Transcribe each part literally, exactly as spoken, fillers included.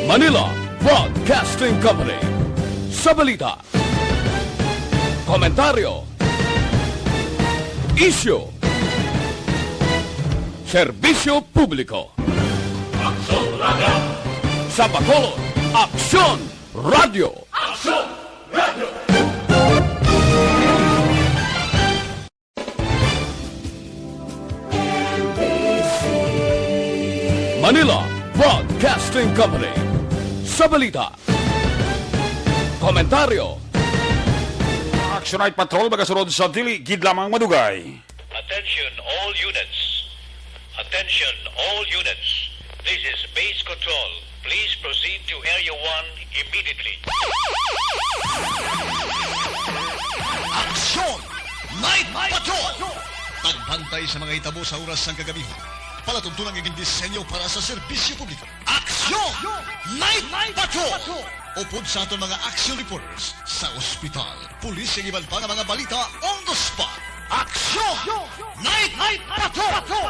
Manila Broadcasting Company. Sa balita, komentaryo, isyu, serbisyo publiko. Aksyon Radio! Sa Bacolod, Aksyon Radio! Aksyon Radio! Manila Broadcasting Company. Sa balita, komentaryo, Action Night Patrol, magasunod sa dili gid lamang madugay. Attention all units. Attention all units. This is base control. Please proceed to Area one immediately. Action! Night Patrol! Pagbantay sa mga hitabo sa oras sang kagabi. Palatuntunan nga gindisenyo para sa serbisyo publiko. Action! Night Patrol! Upod sa aton mga action reporters sa ospital, pulis, kag iban pa nga mga balita on the spot. Action! Night Patrol!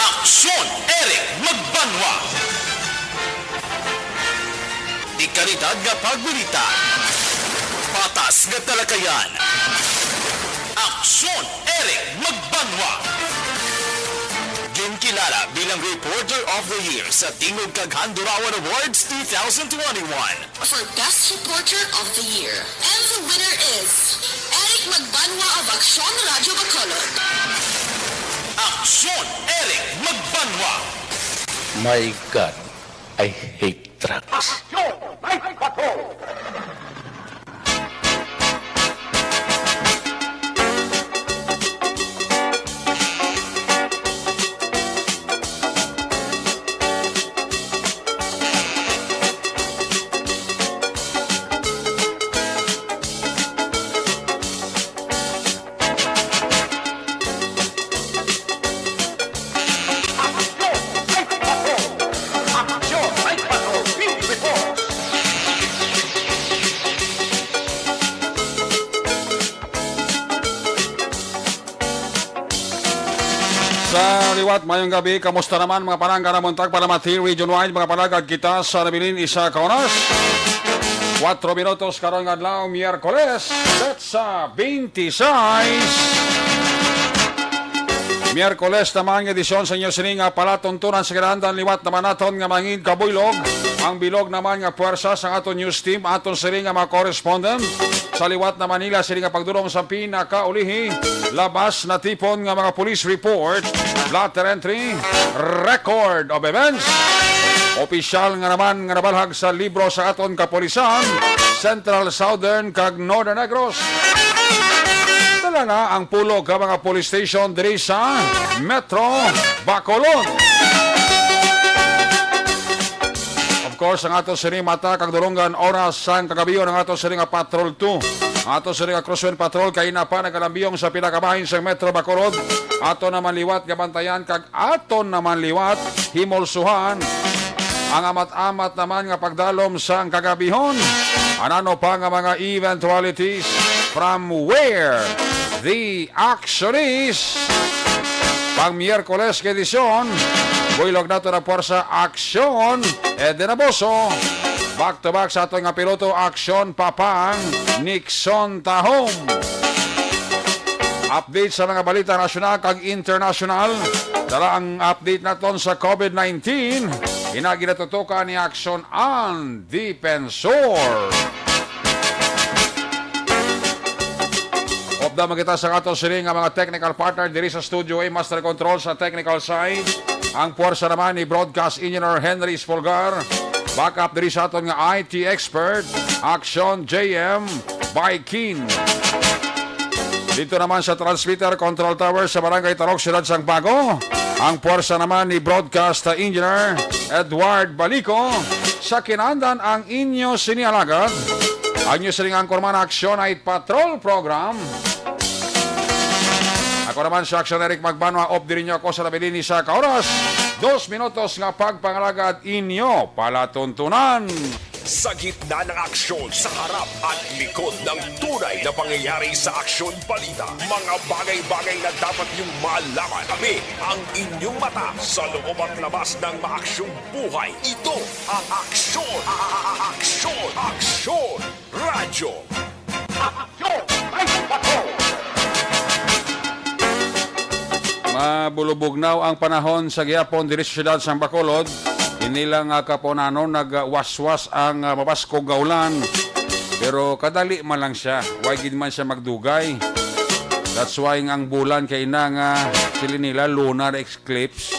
Aksyon, Eric Magbanwa. Dekalidad nga pagbalita. Patas nga talakayan. Aksyon, Eric Magbanwa. Ginkilala bilang Reporter of the Year sa Tingog kag Handurawan Awards two thousand twenty-one. For Best Reporter of the Year. And the winner is Eric Magbanwa of Aksyon Radio Bacolod. Aksyon, Eric Magbanwa. My God, I hate drugs. Aksyon! Night Patrol! Sa liwat, mayong gabi. Kamusta naman, mga palangga, na muntag para Mati Region Wide, mga palangga, kita sa nabilin isa ka oras. Kwatro minutos karon nga adlaw, Miyerkules, petsa twenty-six. Miyerkules naman nga edisyon sa inyo sini nga palatuntunan sa kinahanglan. Liwat naman naton nga mangin kabuylog ang bilog naman nga puwersa sang aton news team, aton sini nga mga correspondent sa liwat na Manila sini nga pagdulong sa pinakaulihi, labas na tipon nga mga police report, blotter entry, record of events. Opisyal nga naman nga nabalhag sa libro sa aton kapulisan, Central, Southern, kag Northern Negros. Dala na ang pulo ka mga police station diri sa Metro Bacolod. Of course, ang ato sini mata kag dulonggan oras sang kagabion, ang ato sini nga Patrol two. Ang ato sini nga Crosswind Patrol kay na pa nagalambiyong sa pila ka bahin sang Metro Bacolod. Ato naman liwat nga bantayan kag aton naman liwat himulsuhan ang amat-amat naman nga pagdalom sang kagabihon. Anano pa nga mga eventualities from where the action is. Pang Miyerkules nga edisyon, buylog nato na puwersa, aksyon, Eden Abuso. Back to back sa ato nga piloto, aksyon, Papang Nixon Tahom. Update sa mga balita nasyonal kag internasyonal. Dala ang update naton sa COVID nineteen. Ina ginatutukan ni Aksyon ang Depensor. Upda man kita sa ato sini nga mga technical partner diri sa studio, A Master Control sa technical side. Ang puwersa naman ni Broadcast Engineer Henry Espolgar. Backup diri sa aton nga I T expert, Action J M. Baikin. Dito naman sa transmitter control tower sa Barangay Tarok, Siyudad sang Bago, ang puwersa naman ni Broadcast Engineer Edward Balico. Sa kinaandan ang inyo sini alagad, ang inyo sining anchorman, Action Night Patrol Program. Ako naman si Action Eric Magbanwa, op diri niyo ako sa nabilin ni sa ka oras. Dos minutos nga pagpangalagad inyo palatuntunan. Sa gitna ng aksyon, sa harap at likod ng tunay na pangyayari sa Aksyon Balita, mga bagay-bagay na dapat niyong malaman. Kami ang inyong mata sa loob at labas ng maaksyong buhay. Ito ang Aksyon, Aksyon, Aksyon Radyo. Aksyon! Ay, bato! Mabulubugnaw ang panahon sa gihapon diri sa siyudad sang Bacolod. Ini lang nga kapunanon nagwaswas ang, ah, mabaskog nga ulan. Pero kadali man lang siya. Way gid man siya magdugay. That's why nga ang bulan kay ina nga sili nila lunar eclipse.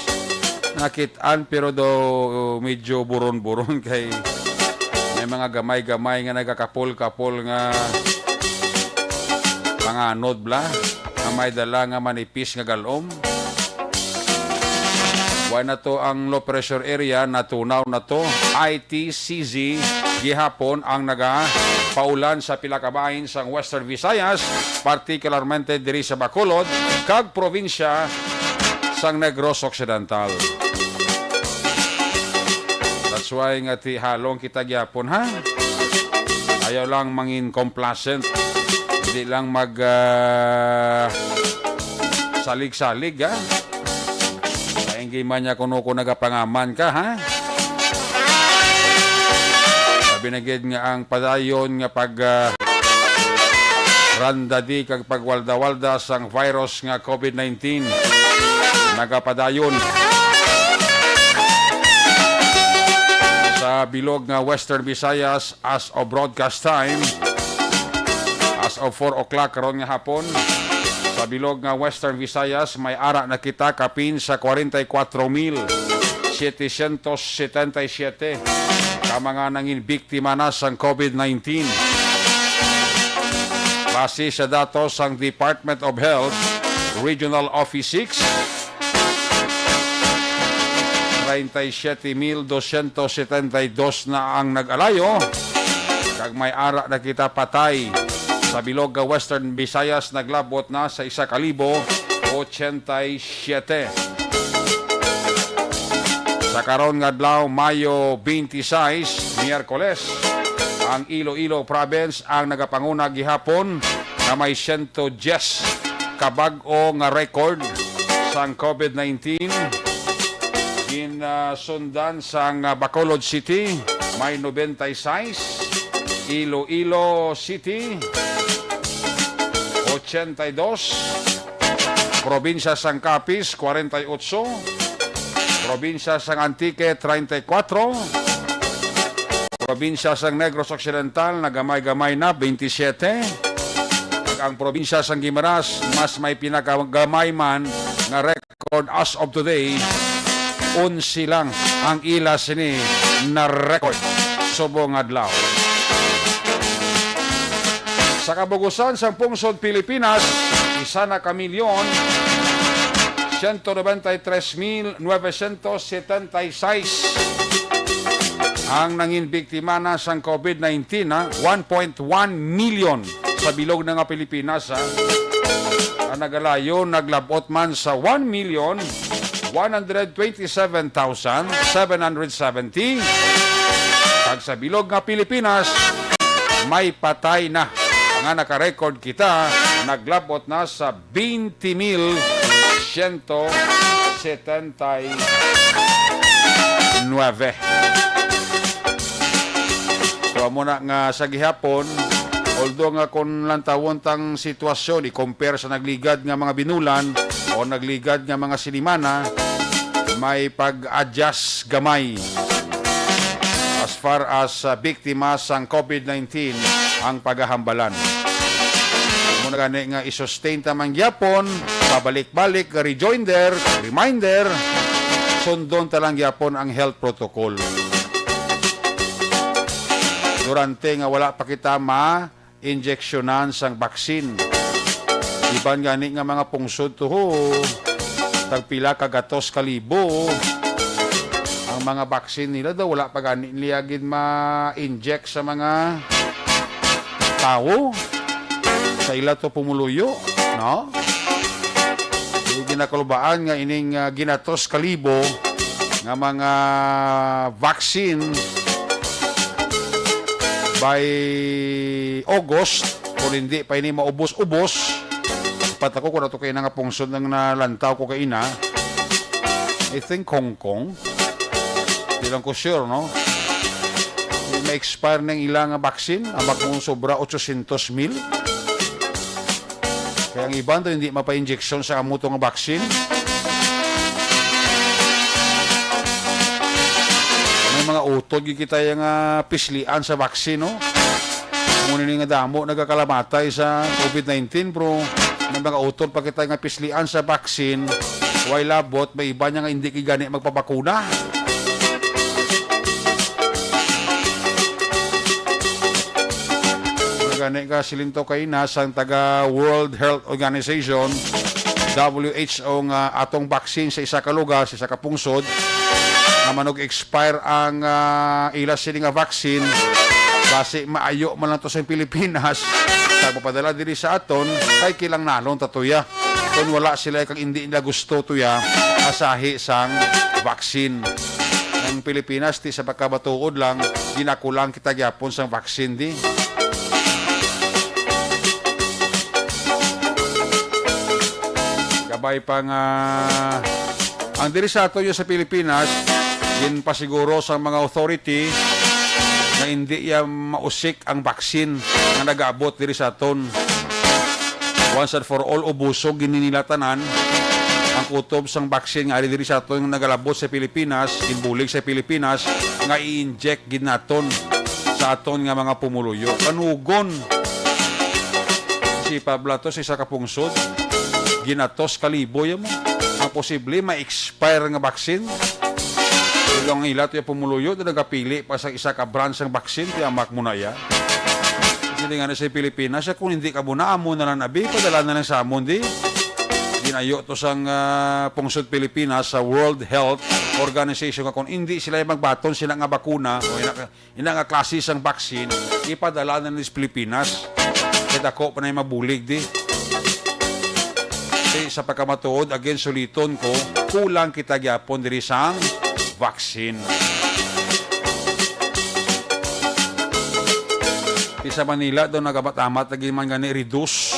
Nakit-an pero daw medyo buron-buron kay may mga gamay-gamay nga nagakapol-kapol nga panganod bla nga may dala nga manipis nga galom. Wa na to ang low pressure area, natunaw na to. I T C Z gihapon ang nagapaulan sa pila ka bahin sang Western Visayas, partikularmente diri sa Bacolod kag probinsya sang Negros Occidental. That's why nga ti halong kita gyapon, ha? Ayaw lang mangin complacent. Hindi lang mag, ah, salig-salig, ha? Kainggi man niya kuno ko nagapangaman ka, ha? Sabi na gid nga ang padayon nga pag, ah, randadi kag pagwalda-walda sang virus nga covid nineteen nagapadayon. Sa bilog nga Western Visayas, as of broadcast time, as of four o'clock karon nga hapon, sa bilog nga Western Visayas, may ara na kita kapin sa forty-four mil setecientos setenta y siete ka mga nangin biktima na sang covid nineteen. Base sa datos sang Department of Health Regional Office six, treinta y siete mil doscientos setenta y dos na ang nag-alayo, kag may ara na kita patay. Sa bilog nga Western Visayas, naglabot na sa isa ka libo ochenta y siete. Sa karon nga adlaw, Mayo twenty-six, Miyerkules, ang Iloilo Province ang nagapanguna gihapon nga may siyento diyes ka bag-o nga record sang covid nineteen. Ginasundan sang, ah, Bacolod City, may noventa y seis, Iloilo City, ochenta y dos, Probinsya sang Capiz, kwarenta y otso, Probinsya sang Antique, treinta y cuatro, Probinsya sang Negros Occidental, nagamay-gamay na, twenty-seven. Ug ang Probinsya sang Guimaras, mas may pinakagamay man nga record as of today, onse lang ang ila sini na record subong adlaw. Sa kabugusan sang pungsod Pilipinas, isa na ka milyon, siyento nobenta y tres mil nuwesyentos setenta y seis ang nangin biktima na sang covid nineteen, ha? One point one million sa bilog na nga Pilipinas, ha? Ang nagalayo, naglabot man sa one million one hundred twenty-seven thousand seven hundred seventy. Kag sa bilog nga Pilipinas, may patay na nga naka-record kita, naglabot na sa twenty mil siyento setenta y nuwebe. So, amo na nga sa gihapon, although nga kung lantawon tang sitwasyon, i-compare sa nagligad nga mga binulan o nagligad nga mga sinimana, may pag-adjust gamay as far as, uh, biktima sang covid nineteen ang pagahambalan. Amo na gani nga i-sustain ta man gyapon, pabalik-balik nga rejoinder, reminder, sundon ta lang gyapon ang health protocol. Durante nga wala pa kita ma injeksyonan sang baksin. Iban gani nga mga pungsod tuho, tagpila ka gatos ka libo ang mga baksin nila daw, wala pa gani nila gid ma-inject sa mga tawo sa ila to pumuluyo, no? Di ginakalubaan nga ining, ah, ginatos ka libo nga mga vaccine by August, kung hindi pa ini maubos-ubos, pat ako kung ato kay nga pungsod ang nalantaw ko kaina, I think Hong Kong. Di lang ko sure, no? May expire ng ilang vaccine, ang bagong sobra eight hundred mil. Kaya ang iban to hindi mapa-injection sa amo to nga vaccine. May mga utod gid kita yung, ah, pislian sa vaccine, no? Kung ano nga damo nagakalamatay sa covid nineteen, bro, may mga utod pa kita nga pislian sa vaccine. Way labot, may iba niya nga hindi kay gani magpabakuna. Gani ka silinto kay na sang taga World Health Organization, W H O, nga atong vaccine sa isa ka lugar, sa isa ka pungsod, nga manog-expire ang, ah, ila sini nga vaccine, basi maayo man lang to sa Pilipinas, sa mapadala diri sa aton, kay kilang nalong tatuya. Kung wala sila kag hindi nila gusto tuya, asahi sang vaccine. Ang Pilipinas, ti sa pagkabatuod lang, ginakulang kita gyapon sang vaccine, di. Kabay pa nga, ang diri sa ato sa Pilipinas, ginpasiguro sa mga authority nga hindi ya mausik ang vaccine nga nag-abot diri sa aton. Once and for all, ubusog gini nila tanan ang kutob sang vaccine nga ari diri sa aton nga nagalabot sa Pilipinas, ginbulig sa Pilipinas, nga i-inject gid naton sa aton nga mga pumuluyo. Kanugon si Pablatos, isa ka pungsod, ginatos kalibo ya mo. Ang posible, ma-expire nga vaccine. Pero ang ila to ya pumuluyo, to nagapili pa sa isa ka brand sang vaccine, ti amak mo na ya. Kasi nga na sa Pilipinas, siya kung hindi ka muna, amo na lang abi, padala na lang sa amon, di. Ginayo to sang, ah, pungsod Pilipinas sa World Health Organization nga kung hindi sila magbaton sila nga bakuna, o ina, ina nga klase sang vaccine, ipadala na ni sa Pilipinas. Kay dako pa na yung mabulig, di. Kay sa pagkamatuod, again, suliton ko, kulang kita gyapon diri sang vaccine. Di sa Manila, daw nagamat-amat lagi man gani reduce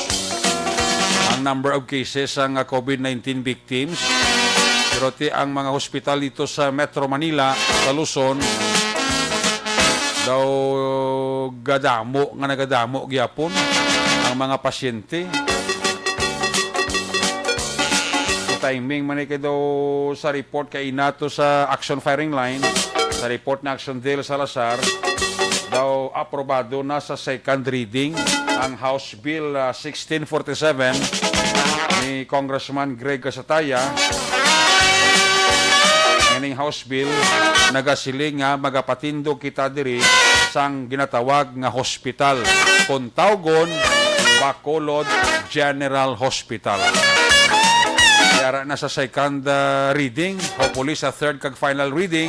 ang number of cases sang, ah, covid nineteen victims. Pero ti ang mga hospital dito sa Metro Manila, sa Luzon, daw gadamo nga nagadamo gyapon ang mga pasyente. Timing man ni kay daw sa report kay inato sa Action Firing Line, sa report na Action Dale Salazar, daw aprobado na sa second reading ang House Bill, ah, sixteen forty-seven ni Congressman Greg Casataya. Ining House Bill nagasiling nga magapatindog kita diri sang ginatawag nga hospital, kon tawgon, Bacolod General Hospital. Yara na sa second, ah, reading, hopefully sa third kag final reading,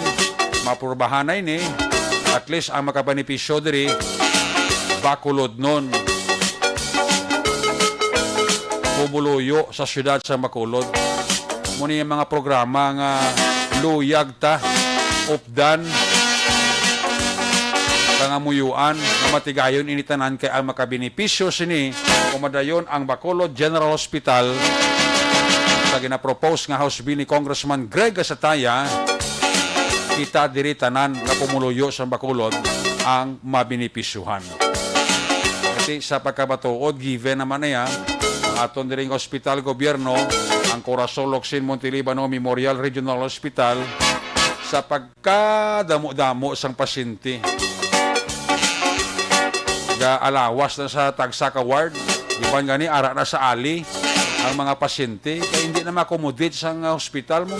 maprubahan na ini. At least ang makabenepisyo diri, Bacolodnon, pumuluyo sa siyudad sa Bacolod. Mo ni mga programa nga luyag ta, updan, pangamuyuan, nga matigayon ini tanan kay ang makabenepisyo sini o madayon ang Bacolod General Hospital sa ginapropose nga House Bill ni Congressman Greg Casataya, kita diri tanan nga pumuluyo sa Bacolod ang mabenepisyuhan. Kasi sa pagkamatuod, given naman niya, ang aton diring ospital gobyerno, ang Corazon Locsin Montelibano Memorial Regional Hospital, sa pagkadamo-damo sang pasyente. Gaalawas na sa tagsa ka ward, iban gani ara na sa ali ang mga pasyente, kay hindi na ma-accommodate sang, ah, hospital mo.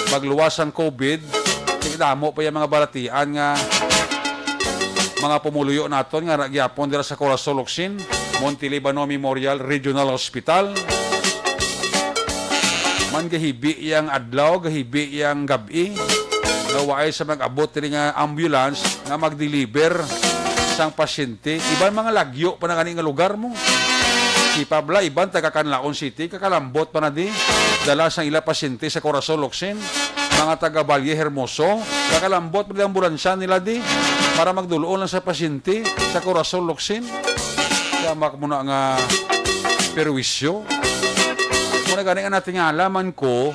Pagluwas sang covid, damo pa yung mga balatian nga mga pumuluyo naton nga ara gyapon dira sa Corazon, Locsin, Monte Libano Memorial Regional Hospital. Man gahibi yang adlaw, gahibi yang gab-i, nga waay sa mag-abot diri nga ambulance nga mag-deliver sang pasyente. Iban mga lagyo pa na gani nga lugar mo. Sipab la, iban taga Canlaon City, kakalambot pa na di dala sang ila pasyente sa Corazon, Locsin. Mga taga Valle Hermoso, kakalambot pa di ang ambulansya nila di para magdul-ong lang sa pasyente sa Corazon, Locsin. Yamak mo na nga perwisyo. Muna gani nga natingala man ko,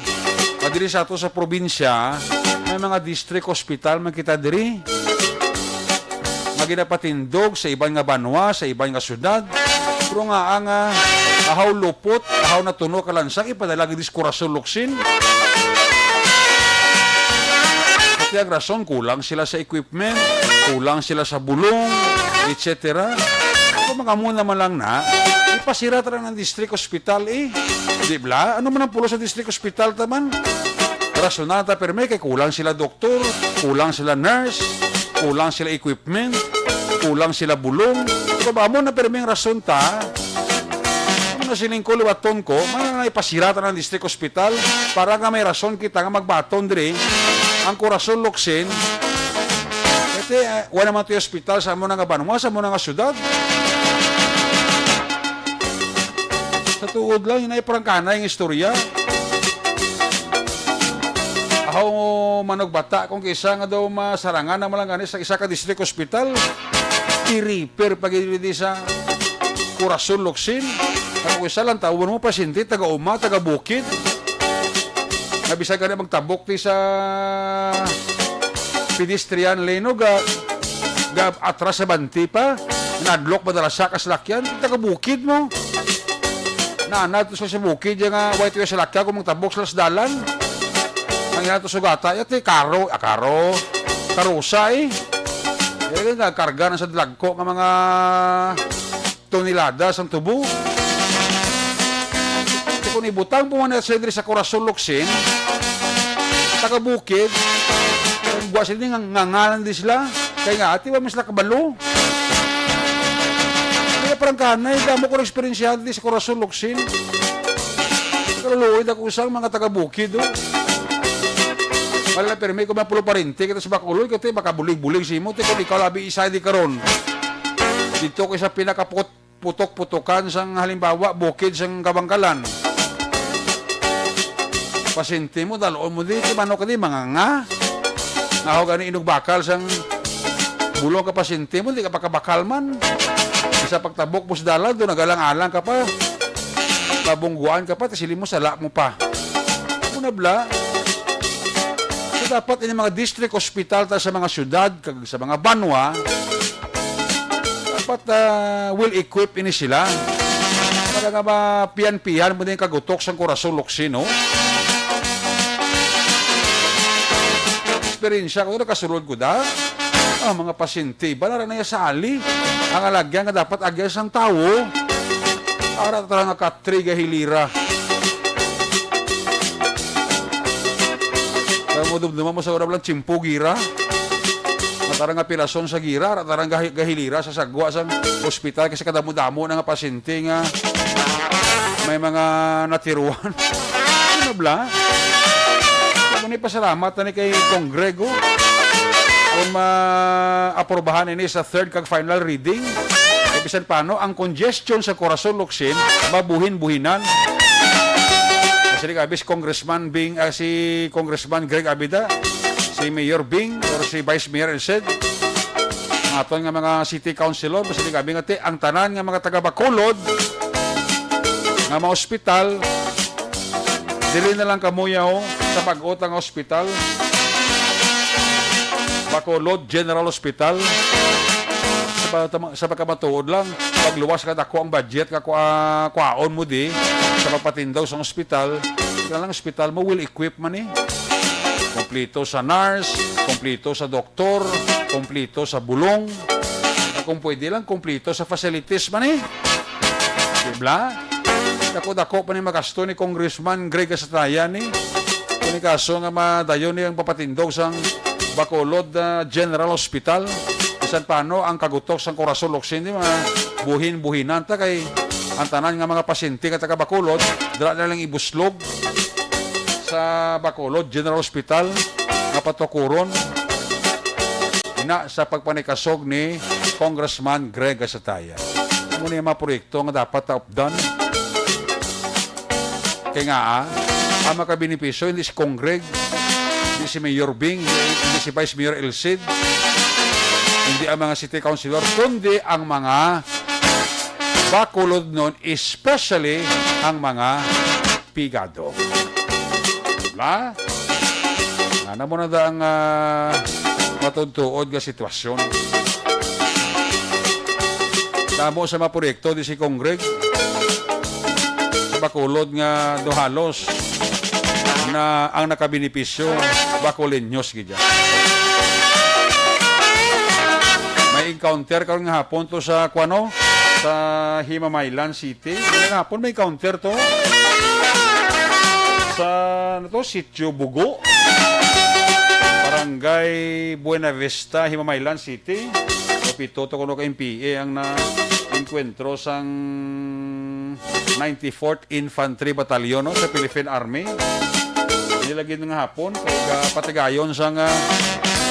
nga diri sa ato sa probinsya, may mga district hospital man kita diri nga ginapatindog sa iban nga banwa, sa iban nga syudad. Pero nga ang, ah, ahaw lupot, ahaw natuno ka lansang, ipadala gid sa Corazon, Locsin. Pati ang rason, kulang sila sa equipment, kulang sila sa bulong, et cetera. Kung mga mo naman lang na, ipasira ta lang ang district hospital eh. Di bla? Ano man ang pulo sa district hospital ta man? Rason na ta, permi, kay kulang sila doktor, kulang sila nurse, kulang sila equipment, kulang sila bulong. Kung amo na permi ang rason ta, amo na siling ko, liwaton ko, man na ipasira ta ang district hospital para nga may rason kita nga magbaton diri ang Corazon, Locsin. Kasi, ah, wala naman to'y hospital sa amo na nga banwa, sa amo na nga syudad. Sa tuod lang, yun ay prangkanay ang istorya. Ako, manugbata, kung kisa nga daw masarangan naman lang gani sa isa ka district hospital, i-refer pa gid di sa Corazon, Locsin. Ako, isa lang tawon mo, pasyente, taga-uma, taga-bukid. Nga bisan gani magtabok ti sa pedestrian lane, no, ga, ga atras sa banti pa. Nadlok madala sa kaslakyan, taga-bukid mo. Naanad to sa, sa bukid, yung, ah, way to yung salakyan, kung magtabok sila sa dalan. Ang yan to sugata, yati, karo, ah, karo, karusa eh. Kaya nga, karga na sa dalagko nga mga tonelada sang tubo. Kung ibutang po man sila diri sa Corazon, Locsin, taga-bukid, kung buwa sila, nga, ngangalan di sila. Kaya nga, ati, wa man sila kabalo. Kaya parang kanay, damo ko na eksperensyado di sa Corazon, Locsin. Kaluluoy, dako usang mga taga-bukid, oh. Wala, pero may kumapulo parente kita sa Bacolod, kati makabulig-bulig sa imo, ti kung ikaw labi isa di karon. Dito ko sa pinakapot-, putok-putokan sang halimbawa, bukid sang Kabangkalan. Pasyente mo, daloon mo di, ti manok di, manganga. Nga ako gani inugbakal sang bulong ka pasyente mo, di ka pakabakal man. Isa pagtabok mo sa dalan, doon nagalang-alang ka pa. Mabungguan ka pa, ti sili mo, sala mo pa. Muna bla, so dapat ini mga district hospital ta sa mga syudad, kag sa mga banwa, dapat, ah, well equipped ini sila. Para nga mapihan-pihan mo din kagutok sang Corazon, Locsin, no? Eksperyensya ko, nakasulod ko da. Ang mga pasyente, iba na rin na sa ali. Ang alagyan nga dapat agyan sang tawo. Ara ta nga katri ga hilira. Kaya mo dumduman mo sa urab lang, tsimpo gira. Matarang nga pilason sa gira, ara tarang gahi-, gahilira sa sagwa sang ospital kasi kadamo-damo na nga pasyente nga may mga natiruan. Ano bla? Kamo ni pasalamat na ni kay Congrego kung ma-aprobahan ini sa third kag final reading. Kay bisan pano, ang congestion sa Corazon, Locsin, mabuhin-buhinan. Kasi di ka, bis Congressman Bing, ah, si Congressman Greg Abida, si Mayor Bing, or si Vice Mayor Edsel, ang aton nga mga city councilor, basta di kami nga ti, ang tanan nga mga taga Bacolod nga mga ospital, diri na lang kamuyaw sa bag-o ta nga ospital, Bacolod General Hospital. Sa, pa-, tama-, sa pagkamatuod lang, pagluwas ka dako ang budget ka kua-, kuhaon mo di sa pagpatindog sa ospital, kailangan ang ospital mo well equipped man eh. Kompleto sa nurse, kompleto sa doktor, kompleto sa bulong. Kung pwede lang, kompleto sa facilities man eh. Di bla? Dako-dako pa ni magasto ni Congressman Greg Casatayan eh. Kung ni kaso nga madayon ni ang papatindog sang Bacolod, ah, General Hospital. Bisan pa ano ang kagutok sang Corazon Locsin, di ba? Buhin-buhinan ta kay ang tanan nga mga pasyente nga taga Bacolod, dira na lang ibuslog sa Bacolod General Hospital nga patukuron ina sa pagpanikasog ni Congressman Greg Gasataya. Amo ni mga proyekto nga dapat taupdan. Kay nga, ah, ang makabenepisyo hindi si Congreg, hindi si Mayor Bing, hindi si Vice Mayor Elcid, hindi ang mga city councilor, kundi ang mga Bacolodnon, especially ang mga pigado. Wala? Ano mo na da ang, ah, matuod-tuod nga sitwasyon? Damo sa mga proyekto di si Congreg sa Bacolod nga do halos na ang nakabenepisyo Bacolenyos gid. May encounter karon nga hapon to sa kuano, sa Himamaylan City. May hapon may encounter to sa, ano to, Sitio Bugo, Barangay Buena Vista, Himamaylan City. O pito to kuno ka M P A ang na-encuentro sang ninety-fourth Infantry Battalion, no, sa Philippine Army. Nila gid nga hapon kay ga-, patigayon sang, ah,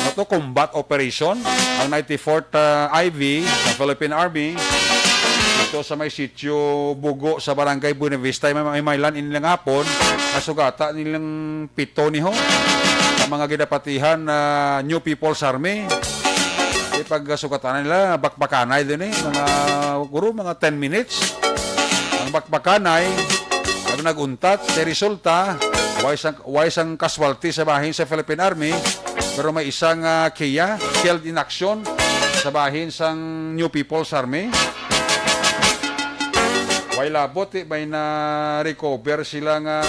ano to, combat operation ang ninety-fourth, ah, I V sa Philippine Army dito sa may sitio Bugo sa Barangay Buenavista, may, may Maylan ini nga hapon. Nasugata nilang pito niho ang mga ginapatihan na New People's Army. Ipagsugatan nila, bakbakanay din eh. Mga, guro, mga ten minutes. Ang bakbakanay, kami nag-untat, sa resulta, way sang, way sang casualty sa bahin sa Philippine Army, pero may isang, ah, K I A, killed in action, sa bahin sang New People's Army. Way labot, eh, may na-recover sila nga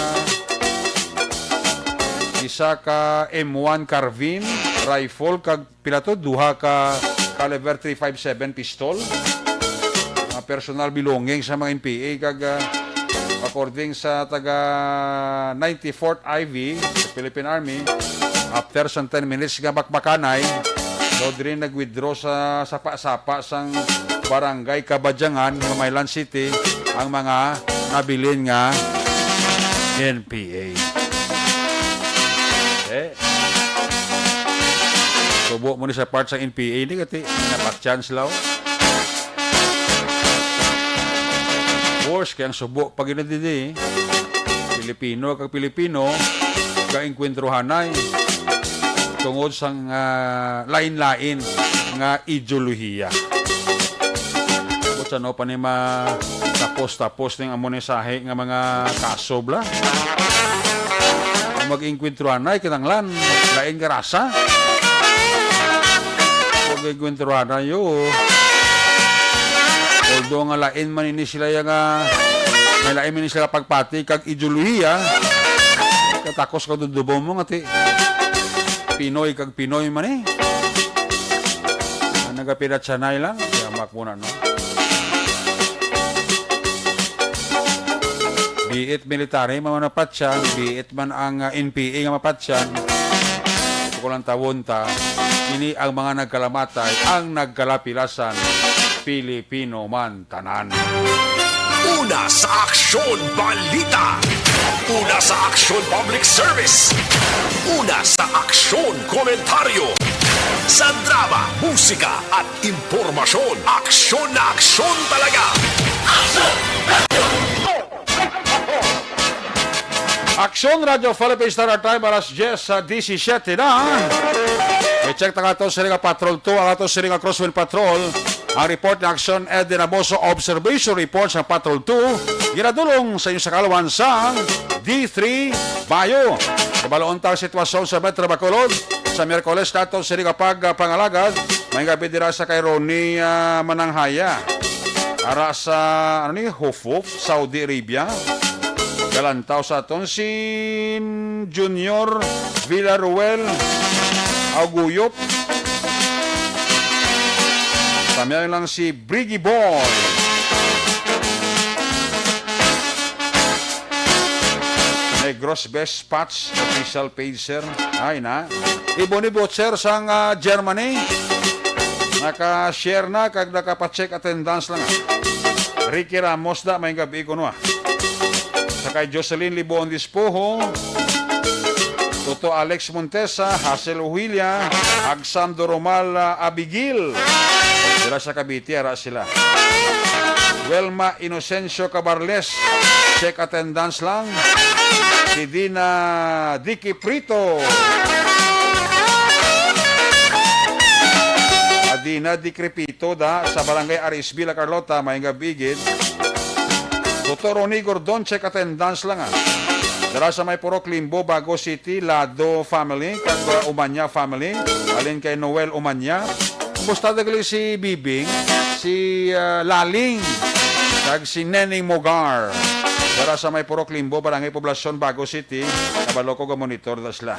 isa ka M one carbine, rifle, kag pila to? Duha ka caliber three five seven pistol. Mga personal belongings sa mga N P A kag, ah, according sa taga ninety-fourth I V sa Philippine Army, after sa ten minutes nga bakbakanay, daw diri nag-withdraw sa sapa-sapa sang Barangay Kabadyangan, Himamaylan City, ang mga nabilin nga N P A. Eh. Subo mo ni sa part sa N P A ni kati napatyan sila, oh. Worse kay ang subo pag ina didi, eh. Pilipino kag Pilipino, ka-enkwentruhanay tungod sang, ah, lain-lain nga ideolohiya. Kung sa ano pa ni ma-, tapos-tapos ning amo ni sahi nga mga kaso, bla? Kung mag-enkwentruhanay, kinanglan, lain nga rasa. Kung mag-enkwentruhanay, yo. Although nga lain man ini sila ya nga, may lain man ini sila pagpati kag ideolohiya, katakos ka dudubo mo nga ti Pinoy kag Pinoy man eh. Ang nagapinatsanay lang, yamak mo na, no? Be it military man mapatyan, be it man ang, ah, N P A nga mapatyan, ito ko lang tawon ta, ini ang mga nagkalamatay, ang nagkalapilasan, Pilipino man tanan. Una sa aksyon, balita. Una sa aksyon, public service. Una sa aksyon, komentaryo. Sa drama, musika, at impormasyon, aksyon na aksyon talaga. Aksyon Radyo Philippine Star Archive, alas diyes sa disisiete na. I-check ta nga ato sini nga Patrol two, ang ato sini nga Crosswind Patrol. Ang report ni Aksyon Eddie Naboso, observation report sa Patrol two, ginadulong sa inyo sa kaalawan sang D three Bayo. Kabaloon ta ang sitwasyon sa Metro Bacolod. Sa Miyerkules nato sini nga pagpangalagad, may gabi dira sa kay Ronnie, ah, Mananghaya. Ara sa, ano ni, Hufuf, Saudi Arabia. Galantaw sa aton si Junior Villaruel Auguyop. Tamyang lang si Briggy Boy. Negros Best Patch official page, sir. Ay na. Ibon ni Butcher sang, ah, Germany. Nga Naka-share na kag nakapa-check attendance lang. Ricky Ramos da, may gabi kuno, ah. Sa kay Jocelyn Libon Dispoho, Toto Alex Montesa, Hazel Uhilia, Agsam Doromal, ah, Abigil. Sila sa Cavite, ara sila. Wilma Inocencio Cabarles, check attendance lang. Si Dina Dicky Prito. Adina Di Crepito da sa Barangay Arisville, Carlota, may nga bigid. Doktor Ronnie Gordon, check attendance lang, ah. Dara sa may Purok Limbo, Bago City, Lado family, kag, uh, Umanya family, alin kay Noel Umanya. Kumusta dagli si Bibing, si, uh, Laling, kag si Neneng Mogar? Dara sa may Purok Limbo, Barangay Poblacion, Bago City, kabalo ko ga monitor da sila.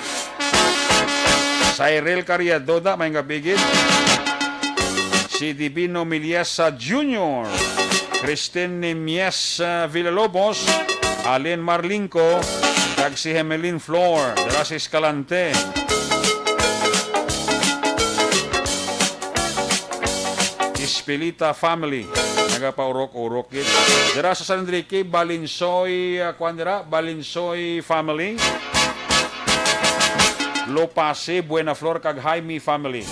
Cyril Cariadoda, may nga bigid. Si Divino Miliesa Junior, Christine Nimies, ah, Villalobos, Alin Marlingco, kag si Hemelin Flor, dira sa Escalante. Ispilita family, nagapaurok-urok gid. Dira sa San Enrique, Balinsoy, ah, kuan dira, Balinsoy family. Lopase, Buena Flor, kag Jaime family.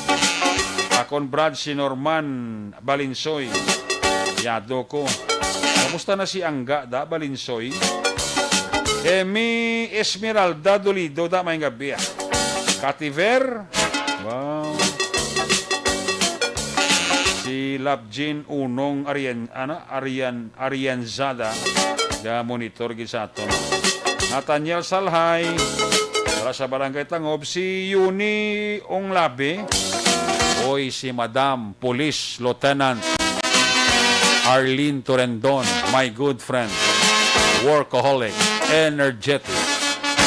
Akon Brad si Norman Balinsoy. Yado ko. Kamusta na si Angga da, Balinsoy? Emi Esmeralda Dolido da, may gabi, ah. Kativer. Wow. Si Love Jean Unong Arian, ano? Arian, Arianzada. Ga monitor gid sa aton. Nathaniel Salhay. Para sa Barangay Tangob, si Yuni Onglabe. Oy, si Madam Police Lieutenant Arlene Torendon, my good friend, workaholic, energetic,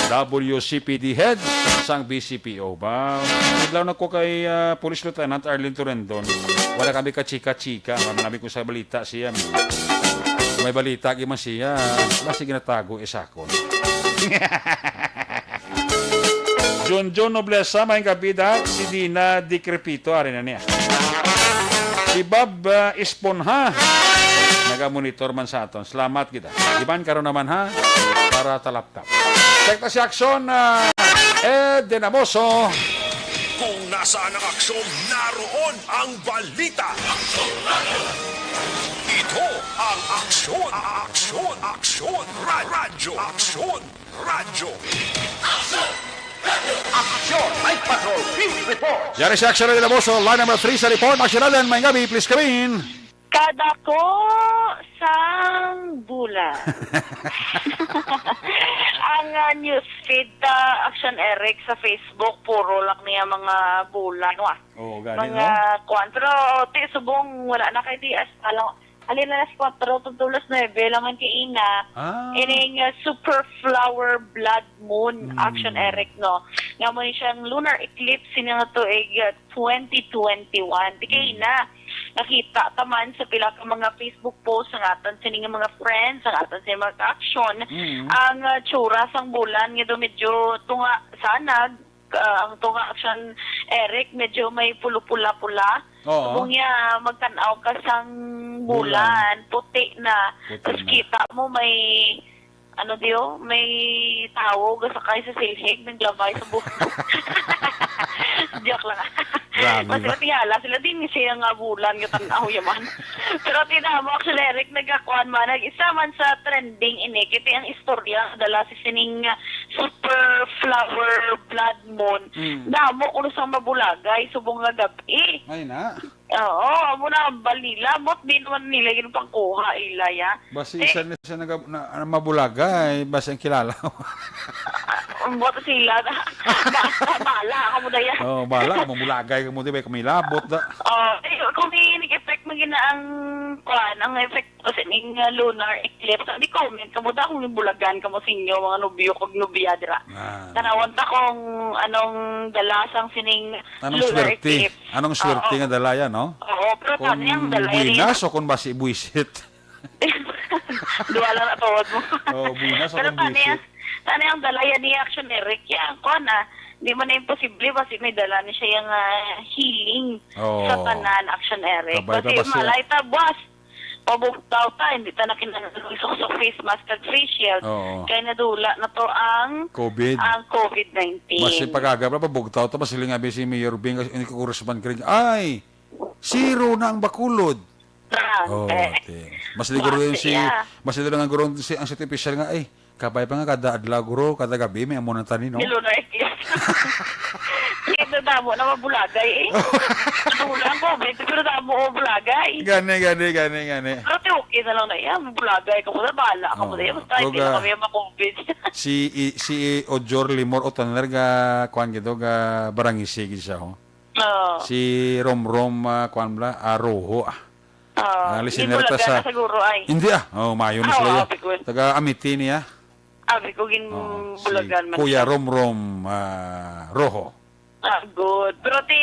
W C P D head sang B C P O. Ba, adlaw na ko kay, ah, Police Lieutenant Arlene Torendon. Wala kami kachika-chika. Marami ko sa balita siya. May balita gid man siya. Basi ginatago, eh, sa akon. Junjun Noblesa, may gabi da. Si Dina Di Crepito, ari na niya. Si Bob, ah, Esponha, naga-monitor man sa aton. Salamat kita. Iban karon naman, ha, para talaptap. Check ta si Aksyon, ah, Ed Dinamoso. Kung nasaan ang aksyon, naroon ang balita. Ito ang Aksyon, Aksyon, Aksyon, Ra-, Radyo, Aksyon, Radyo. Aksyon! Night Patrol Field Report! Yari si Aksyon Dinamoso, line number three sa report. Aksyon Allen, may gabi, please come in. Kadako sang bulan. Ang, ah, newsfeed ta, Aksyon Eric, sa Facebook, puro lang niya mga bulan, wa? Oo, gani, mga no? Kuwan. Pero, ti, subong, wala na kay di, as, alam, alin na alas kuwatro, tutulo alas nuebe, lang man kay ina. Ah. Ining, ah, super flower blood moon, mm, Aksyon Eric, no? Nga mo ni siyang lunar eclipse, sini nga tuig, ah, twenty twenty-one. Di kay, mm, na, nakita ta man sa pila ka mga Facebook post ang aton sini nga mga friends, ang aton sini mga ka-aksyon, mm, ang, ah, tsura sang bulan nga daw medyo tunga sa nag, ah, ang tunga sang Eric, medyo may pulo-pula-pula. Oo. Subong niya, magtan-aw ka sang bulan, bulan, puti na. Puti. Tapos na. Kita mo may, ano diyo, may tawo gasakay sa silhig, naglamay sa buhok. Joke lang. Grabe. Mas ba? Matingala sila din siya nga bulan nga tan-aw yaman. Pero tinamo, Aksyon Eric, nagakuan man, nag-isa man sa trending ini, kiti ang istorya dala si sining, ah, super flower blood moon. Mm. Damo kuno sang mabulagay subong nga gab-i. Ay na. Oo, amo na, balila, bot di naman nila ginpangkuha ila, ya. Basi, eh, isa na siya naga-, na, na mabulagay, basi ang kilala. Bot sila na. Bala ka mo na yan. Oh, bala ka, mabulagay ka mo, di ba? Kami labot da. Oh, eh, kung may effect mo gina ang, kuan, ang effect Kasi ning, uh, lunar eclipse, di comment kamo da kung bulagan kamo sa inyo, mga nobyo kag nobya dira. Ah. Tanawon ta kung anong dala sang sining lunar eclipse. Anong swerte? Anong swerte nga dala yan, no? Oo, pero kung tani ang dala yan, buwinas o kung basi buwisit? Duha lang na tuod mo. Oo, buwinas o kung buwisit. Pero tani ang, tani ang dala yan ni Action Eric. Yan, kuha na. Di man na imposible, basi may dala ni siya yung, ah, healing Oo. sa tanan, Action Eric. Kabay ka, Basi basi malay ta, buwas, pabugtaw ta, hindi ta na kinahanglan sa face mask kag face shield. Oo. Kay nadula na to ang, COVID. ang COVID nineteen. Basi pag-aga pa, pabugtaw ta, basi lingabi si Mayor Bing, kasi ini ko Congressman Craig. Ay! Zero na ang Bacolod. Ah, Oh, eh. okay. Mas siguro Buwas yun si, siya. mas siguro nga guro si, ang city official nga, "Ay, kabay pa nga kada adlaw, guro, kada gabi, may amo ng tani, no?" Nilunay. Kaya damo na mabulagay, eh. Damo lang COVID, pero damo o bulagay. Gani, gani, gani, gani. Pero ti okay na lang na, "Yan, mabulagay ka mo na, bahala ka mo na, Oo. yan, basta hindi Kung, na ah, kami ma-COVID." Si, i-, si Ojor Limor Otaner ga, kuwan gito, ga Barangisi gid siya, ho. Oo. Si Romrom, ah, kuwan bala, ah, Roho, ah. Oo. Ah, listener ta Ginbulagan sa na siguro, ay. Hindi, ah. Oh, mayo na Ah, sila, oo, ya. abi ko. Taga Amity niya. Abi ko, Oo, si ginbulagan man Kuya siya. Romrom, ah, Roho. Ah, good. Pero ti,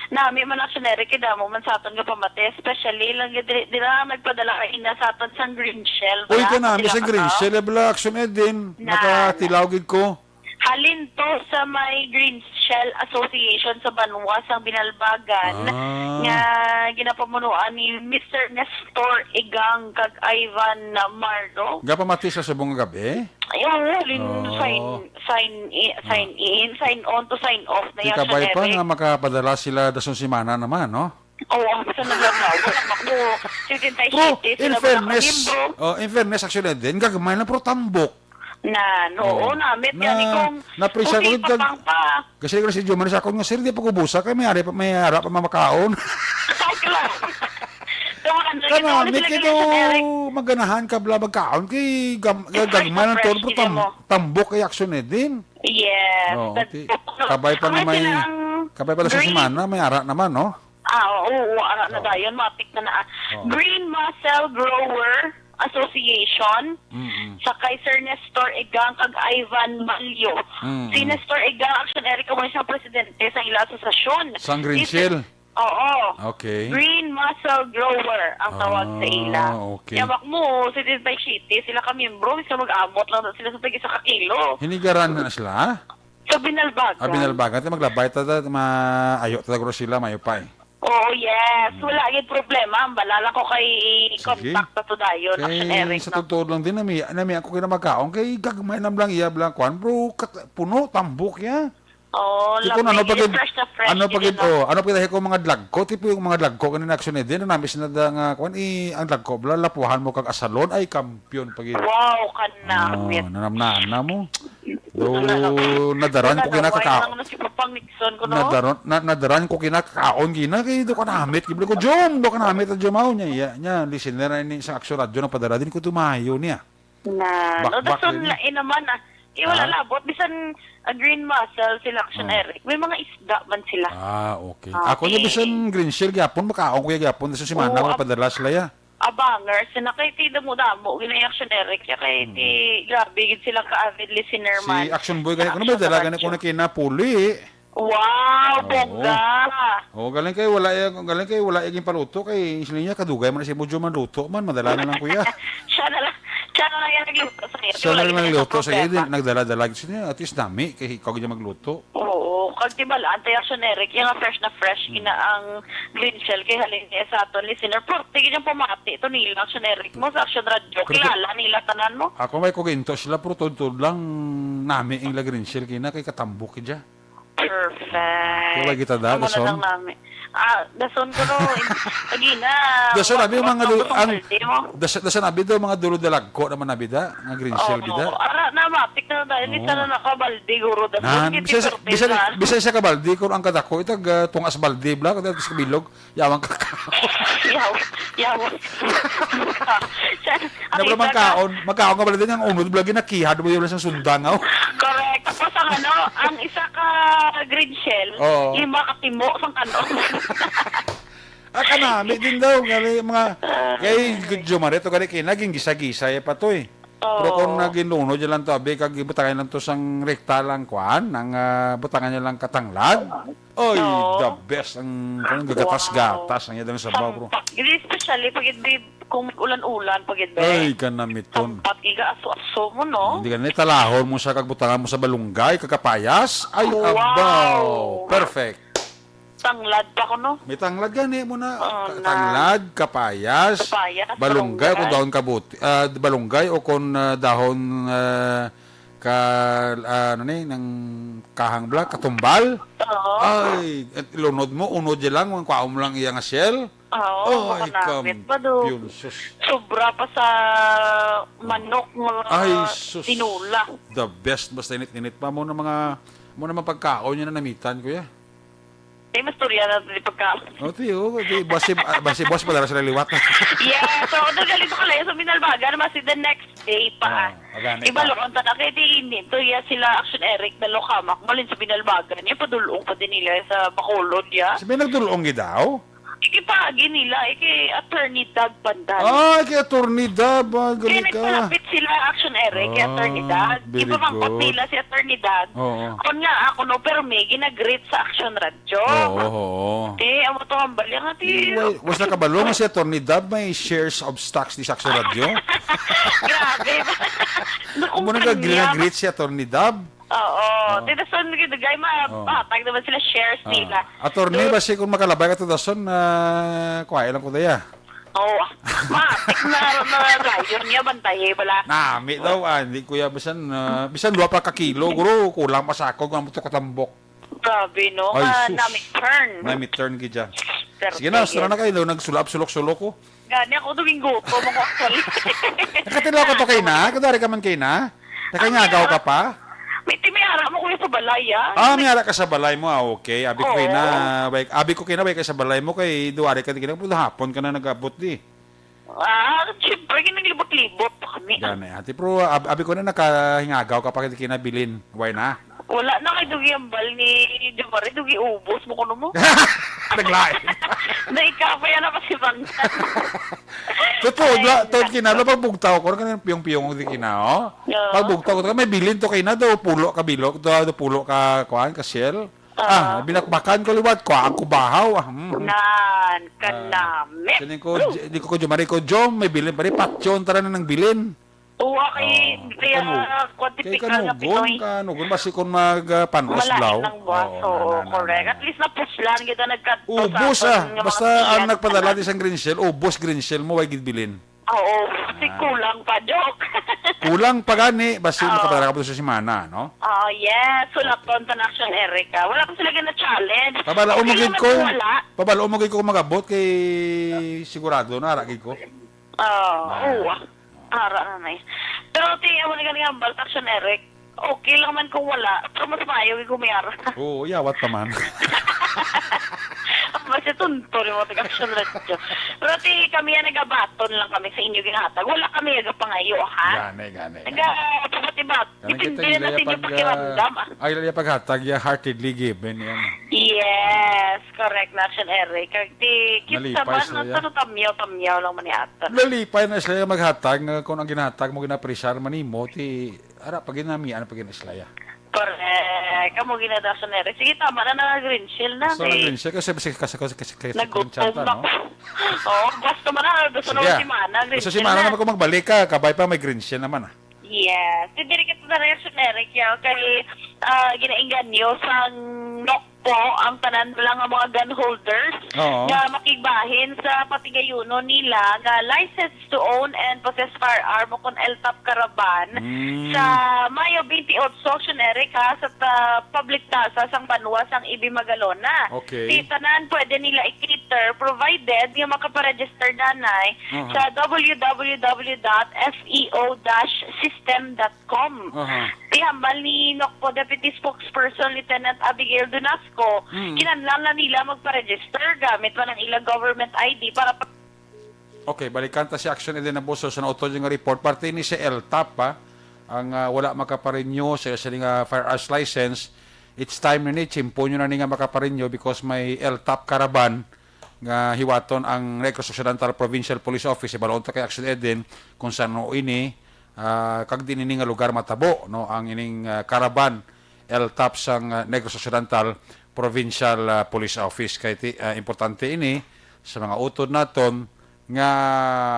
nami man, Action Eric, kay damo man sa aton nga pamati, especially lang di, di lang nagpadala ka ina sa aton sang green shell, Uy, bala, ka nami sa sila green ka. shell, eh, bala, Action Eden. Na, Nakatilaw gid ko. Halin to sa may Green Shell Association sa banwa sang Binalbagan Ah. nga ginapamunuan ni Mister Nestor Igang kag Ivan Marlo. Gapamati sa subong nga gabi? Ay, oo, lin-, Oo. sign, sign i-, sign Ah. in, sign on to sign off na Di yan, kabay pa Eric. nga makapadala sila dason semana naman, no? Oo, ang sa naglabaw, anak mo, setenta y siete Bro, in sila mga fairness, kamiyembro. oh, in fairness, actually, din, gagmay lang, pero tambok. Na, no, Oo. namit Na, yan, ikong na-pressure ko, puti gag-, papang pa. Kasi ko si Jomar sa akon nga, "Sir, di pa ko busa, kay may ari pa, may ara pa mamakaon." Sakto lang. So, ano, Kana, ito, may sila kito, ganyan, Eric. maganahan ka bala magkaon, kay gam-, It's gagmay fresh lang na to, fresh, pero tingnan tam-, mo. tambok kay action eh din. Yes. Oo, Nag-, ti-, ano, kabay pa ang na may, silang kabay pala sa green semana, may ara naman, no? Ah, oo, oo, ara na Oo. dayon, matik na na. Oo. Green Muscle Grower Association, Mm-mm. sa kay Sir Nestor Igang kag Ivan Malyo. Mm-mm. Si Nestor Igang, action Eric, amo siya presidente sa ila asosasyon. Sang Green Is Shell? Oo. Okay. Green Muscle Grower ang tawag sa ila. Ah, okay. Yamak mo, setenta y siete sila ka miyembro, bisa mag-amot lang na sila sa tag-isa ka kilo. Hinigaran na sila, ha? Sa Binalbagan. Ah, Binalbagan. Ti maglabay ta, ta, ma-, ayo ta guro sila, mayo pa eh. Oo, yes. Mm. Wala gid problema. Ang balala ko kay Sige. contact na to dayon, Kay Action Eric, sa no? totoo lang din, nami, nami ako kinamagkaon. Kay gagmay lang bala iya, bala, kwan, bro, kat-, puno, tambok, ya. Oh, Di ko na, ano lami. pa gid, Fresh na fresh ano pa gid gid, na. oh, ano pa gid ko mga dlagko, tipo yung mga dlagko kanina action eh, din, namis na da nga, kwan, i-, ang dlagko, bala, lapuhan mo kag asalon, ay, kampiyon pa gid. Wow, kanamit. Oh, nanamnana mo. Do, Ano na? nadaran Wala ko na, why kinakaka-, lang na si Papang Nixon ko, no? nadaran, na, nadaran ko kinakaon gina, kay do ka namit, gibli ko, "Jom, do ka namit, Jom, aw niya, iya, niya, listener na ini sa Action Radio, napadala din ko tumayo niya." Na, no, Bakbak dason din. lain naman, ah. Eh, wala Ah? labot. Bisan, ah, Green Muscle sila, Action Ah. Eric. May mga isda man sila. Ah, okay. Ah, Ako niya, okay. bisan green shell gyapon, makaon ko ya gyapon. Sa semana, Oo, may ab-, padala sila ya. abangers. Na kay ti damo-damo, gina Action Eric. Ya kay Hmm. ti, grabe, gid sila ka-avid listener Sa man. Action Boy, gani, Sa kuno may Action dala, gani, Radyo. kuno kinapuli. Wow, Oo. bongga. Oo, galing kay wala ya, galing kay wala ya ginpaluto kay sila niya kadugay man si Mujo man luto man, madala na lang kuya. Siya na lang, siya na lang yung nagluto sa iyo. Siya Wala na lang yung nagluto sa iyo, problema. di, nagdala-dala gid siya. At least nami kay ikaw gid magluto. Oo, kag di ba, Auntie Action Eric, yung fresh na fresh, Hmm. ina ang green shell, kay halin niya sa aton listener. Pero, tigil yung pamati, ito nila, Action Eric mo, sa Action Radio, Pero, kilala nila tanan mo. Ako may kuginto sila, pero tudtod lang nami ing la green shell, kina kay katambok kidya. Perfect. Kaya kita da, Amo na dason? lang nami. Ah, dason ko no, lagi na. Dason abi Wa-, mga wa-, dul-, wa-, ang, balde mo. das-, dason abi daw mga dulo dalagko naman abi da, nga green shell Oo, bida. ara na, matik na dahil Oo. isa na nakabalde, guro, dason Na, gid bisan sa, ti bisan, tortilla. bisan sa kabalde, kung ang kadako, itag, ah, tungas balde, bla, kada sa bilog, yawang kakao. Yaw, yaw. Siya, ang Nabra isa ka magkaon, magkaon ka pala din, ang unod, bla, ginakihad mo yun sa sundang, oh. Correct. Tapos ang ano, ang isa ka green shell, Oo. lima ka timo sang kanon. Ah, kanami din daw, gali mga, Ah. kay Jomar, ito gali kay naging gisa-gisa, eh, pa to, eh. Pero kung Oo. naginlunod niya lang to, abi, kag butangan lang to sang rekta lang, kuan, ang, ah, butangan niya lang katanglad. Oy, Oo. the best ang, ang Wow. gagatas-gatas ang iya dang sabaw, bro. Sampak. Gid, especially pag indi, kung ulan-ulan, pag indi. Ay, kanamiton. Sampak, iga aso-aso mo, no? Hindi ka na, talahon mo siya, kag butangan mo sa balunggay, kag kapayas. Ay, Wow. abaw. Perfect. Tanglad pa ko, no? May tanglad gani mo na. Oo, Ka-, na. tanglad, kapayas, Kapayas, balunggay, kung balunggay. dahon kabuti, ah, balunggay o kung, ah, dahon, ah, ka, ah, ano ni, nang kahang bla, katumbal. Oo. Ay, at lunod mo, unod ya lang, ang kwaon mo lang iya nga shell. Oo, Ay, makanamit pa do. kampyon, sus. Sobra pa sa manok nga Ay, sus. tinula. The best, basta init-init pa mo na mga, mo na mga pagkaon niya na namitan, kuya. Eh, mastorya na di pagka. O, ti, o, di, basi, ah, basi, boss, padala sila liwat. Yes, so, doon galing ko lang sa Binalbagan, mas the next day pa. Ah, agani Iba pa. Lokon ta na kay di ini to ya sila Action Eric na lokamak malin sa Binalbagan. Yung padulong pa din nila sa Bacolod ya. Sabi nagdulong gid daw? Sige pa agi nila, eh, kay Attorney Doug Pandan. Ah, kay Attorney Dab, ah, Kaya gali ka. nagpalapit sila Action Eric kay Ah, Attorney Doug. very Ipamangkot good. nila si Attorney Doug. Oo. Kon nga ako no, pero may ginagreet sa Action Radio. Oo, oo. Te, amo to ang balya nga, te. Why, was nakabalo nga si Attorney Dab may shares of stocks di sa Action Radio? Grabe. Nakumpanya. Amo na nag-, nag-greet si Attorney Dab? Oo. Oo. Te, dason, gid, gay, ma-, Oo. mahatag naman sila shares Oo. nila. Attorney, So, basi kung makalabay ka to dason, ah, kuhain lang ko daya. Oo. Matik na, na rayon niya, bantay, eh, bala. Nami daw, ah, hindi, kuya, bisan, ah, bisan dua pa ka kilo, guro, kulang pa sa ako, kung amo to katambok. Grabe, no? Ay, Nga sus. nami turn. Nami turn gid dyan. Pero Sige na, sige. sara na kayo, nagsulap-sulok-sulok ko. Gani ako, Domingo, to, mga actually. Nakatilaw ka to kay na? Kadari ka man kay na? Nakangagaw ka pa? May timiara mo, kuya, sa balay, ah. Ah, may ara ka sa balay mo. Ah, okay. Abi ko kay na, Oo. bay-, abi ko kay na, bay ka sa balay mo, kay duwari ka, di ka na, hapon ka na nag-abot, di. Ah, siyempre, ginaglibot-libot pa kami. Gani, ate. Pero, ab-, abi ko na, nakahingagaw ka pa, di ka na bilin. Why na? Wala na kay dugi ang bal ni Jomari, dugi ubos mo kuno mo. Naglain. Na ikaw pa yan ang pasibangtan. Totoo, Ay, dua, tawag nako. kinalo, pag bugtaw ko, kanang piyong-piyong di kina, oh. Oo. Pag bugtaw ko, may bilin to kay na, daw pulo ka bilog, daw, daw pulo ka, kuan, ka shell. Oo. Ah, binakbakan ko liwat, kuan ko bahaw, ah. Mm. Nan, Ah, kanami. Siling ko, Woo! J-, di ko ko Jomari ko, Jom, may bilin pa rin, patyon, tara na ng bilin. Oo, kay, Oo. kaya, Kanu-, kwan, kay tipikal nga kanugon, Pinoy. kanugon, basi kung mag, ah, panos Malain blaw. ng buwas, Oo, oo, na, na, na, correct. na. At least napuslan kita nagkadto sa Ubos, aton ah. nga mga Basta ang tiyan nagpadala na. di sang green shell, ubos green shell mo, way gid bilin. Oo, kasi Ah. kulang pa, joke. Kulang pa gani, basi Oo. makapadala ka pa sa semana, no? Oo, yes. Sulapon Okay. pa na Action Erica. Wala ko sila gina-challenge. Pabalaon mo Okay gid lang ko. man wala. Pabalaon mo gid ko kung mag-abot kay sigurado na ara gid ko. Oo, Ah. oo. Ara na na eh. Pero ti, amo ni galing ang Baltaction, Eric. Okay lang man kung wala, pero mas maayo kung may ara. Oo, yawat pa man. Ang mas tunto ni mo taga Action Radio. Pero ti, kami yan, nagabaton lang kami sa inyo ginahatag. Wala kami nagapangayo, ha? Gani, gani, gani. Nagapabat-ibat. Gani Depende kita na ila sa inyo pag, pakiramdam, ah, ah. ay, ila paghatag, ya heartedly given yan. Yes, correct na, Action Eric. Kag ti, cute Nalipay naman, sila, ang ya. Tano tamyaw-tamyaw lang man ni ato. Nalipay na sila maghatag nga kung ang ginahatag mo, ginapresar man nimo, ti, ara, pag ginamian, pag ginaslaya. Correct. Kamo ginadason, Eric. Sige, tama na, na green shell na, Gusto na eh. green shell kasi, kasi, kasi, kasi, kasi, kasi Nagutom kumitsanta, na no? ko. Oo, basta man na, gusto Sige, na ah. simana, green Gusto shell simana na. naman kung magbalik ka, kabay pa may green shell naman, ah. Yes. Si Direk ito na reaction, Eric, ya, kay, ah, ginainganyo sang Nokpo ang tanan lang nga mga gun holders Oo. nga makigbahin sa patigayunon nila nga license to own and possess firearm o kon L TOP caravan Mm. sa Mayo twenty-eight, Action Eric, ha, sa ta-, public plaza sang banwa sang Ibi Magalona. Okay. Si tanan pwede nila i-cater provided nga makaparegister nanay Aha. sa W W W dot F E O dash system dot com. Aha. Ti hambal ni Nokpo Deputy Spokesperson Lieutenant Abigail Dunasco, Mm. kinahanglan na nila magpa-register gamit man ang ilang government I D para pa- Okay, balikan ta si Action Eden Abuso sa nautod nga report. Parte ni si L TOP, ha? Ang, ah, wala makaparenew sa, sa nga firearms license. It's time na ni, tiyempo nyo na ni nga makaparenew because may L TOP caravan nga hiwaton ang Negros Occidental Provincial Police Office. Ibaloon ta kay Action Eden kung saan mo ini, ah, kag diin ini nga lugar matabo, no, ang ining, ah, caravan, LTOPH sang, ah, Negros Occidental Provincial, ah, Police Office. Kay ti-, ah, importante ini sa mga utod naton nga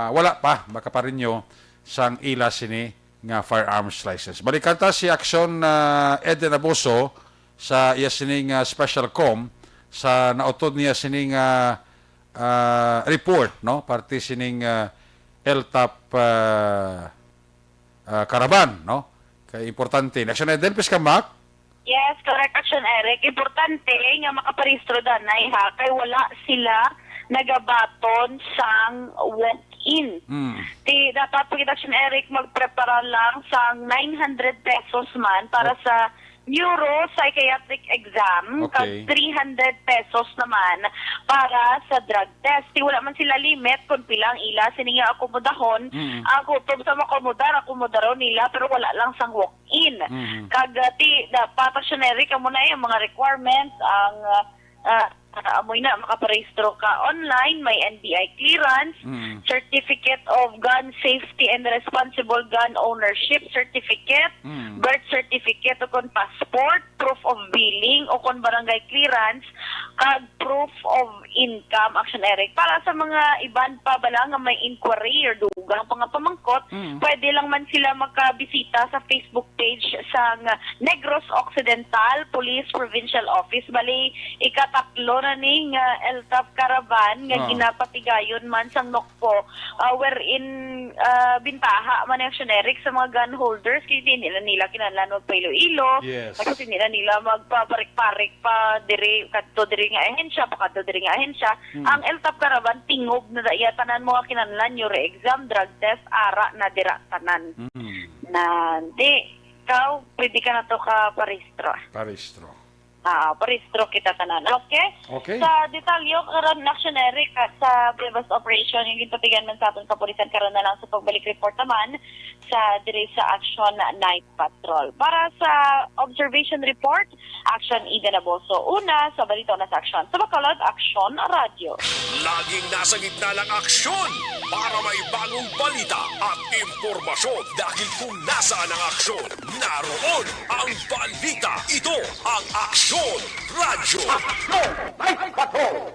wala pa makaparenew sang ila sini nga firearms license. Balikan ta si Action, ah, Eden Abuso sa iya sini nga special com sa nautod niya sini nga, ah, report, no? Parte sining, ah, LTOPH, ah, ah, caravan, no? Kay importante. Action Eden, please come back. Yes, correct, Action Eric. Importante nga makaparehistro danay, ha, kay wala sila nagabaton sang walk-in. Mm. Ti dapat pa gid, Action Eric, magprepara lang sang nine hundred pesos man para sa neuropsychiatric exam, kag Okay. three hundred pesos naman para sa drug test. Ti wala man sila limit kung pila ang ila sini nga akomodahon. Mm. Ang kutob sa makomodar, akomodaron nila, pero wala lang sang walk-in. Mm. Kag, ah, ti dapat, Action Eric, amo na ang mga requirements, ang, ah, ah, ah, amoy na, makaparehistro ka online, may N B I clearance, Mm. Certificate of Gun Safety and Responsible Gun Ownership Certificate, Mm. birth certificate o kon passport, proof of billing o kon barangay clearance, kag proof of income, Action Eric. Para sa mga iban pa bala nga may inquiry or dugang pa nga pamangkot, Mm. pwede lang man sila magkabisita sa Facebook page sang Negros Occidental Police Provincial Office. Bali, ikatatlo na ni nga LTOPH caravan nga Ah. ginapatigayon man sang NOCPO, ah, wherein, ah, bintaha man ang generic sa mga gun holders, kay di nila, nila kinahanglan magpa-Iloilo, Yes. kasi di na nila magpaparik-parik pa diri, kadto diri nga ahensya, pa kadto diri nga ahensya. Hmm. Ang LTOPH caravan, tingog na da iya tanan mga kinahanglan, neuro exam, drug test, ara na dira tanan. Hmm. Na, di, ikaw, pwede ka na to ka parehistro. Parehistro. Ah, parehistro kita tanan. Okay? Okay. Sa detalye karon, Action Eric, ah, sa buy-bust operation, yung ginpatigan man sa aton kapulisan karon na lang sa pagbalik report naman sa diri sa Action Night Patrol. Para sa observation report, Action Eden Abuso. Una sa balita, una sa aksyon. Sa Bacolod, Action Radyo. Laging nasa gitna ng aksyon para may bagong balita at impormasyon. Dahil kung nasaan ang aksyon, naroon ang balita. Ito ang Aksyon Radyo. Aksyon Night Patrol.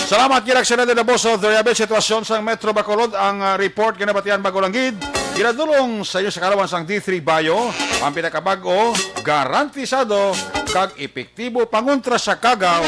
Salamat, Giraksyon Eden Abuso. Variable sitwasyon sa Metro Bacolod ang, ah, report nga nabatian bago lang gid. Ginadulong sa inyo sa kalawan sang D three Bio, ang pinakabag-o, garantisado, kag epektibo pangontra sa kagaw.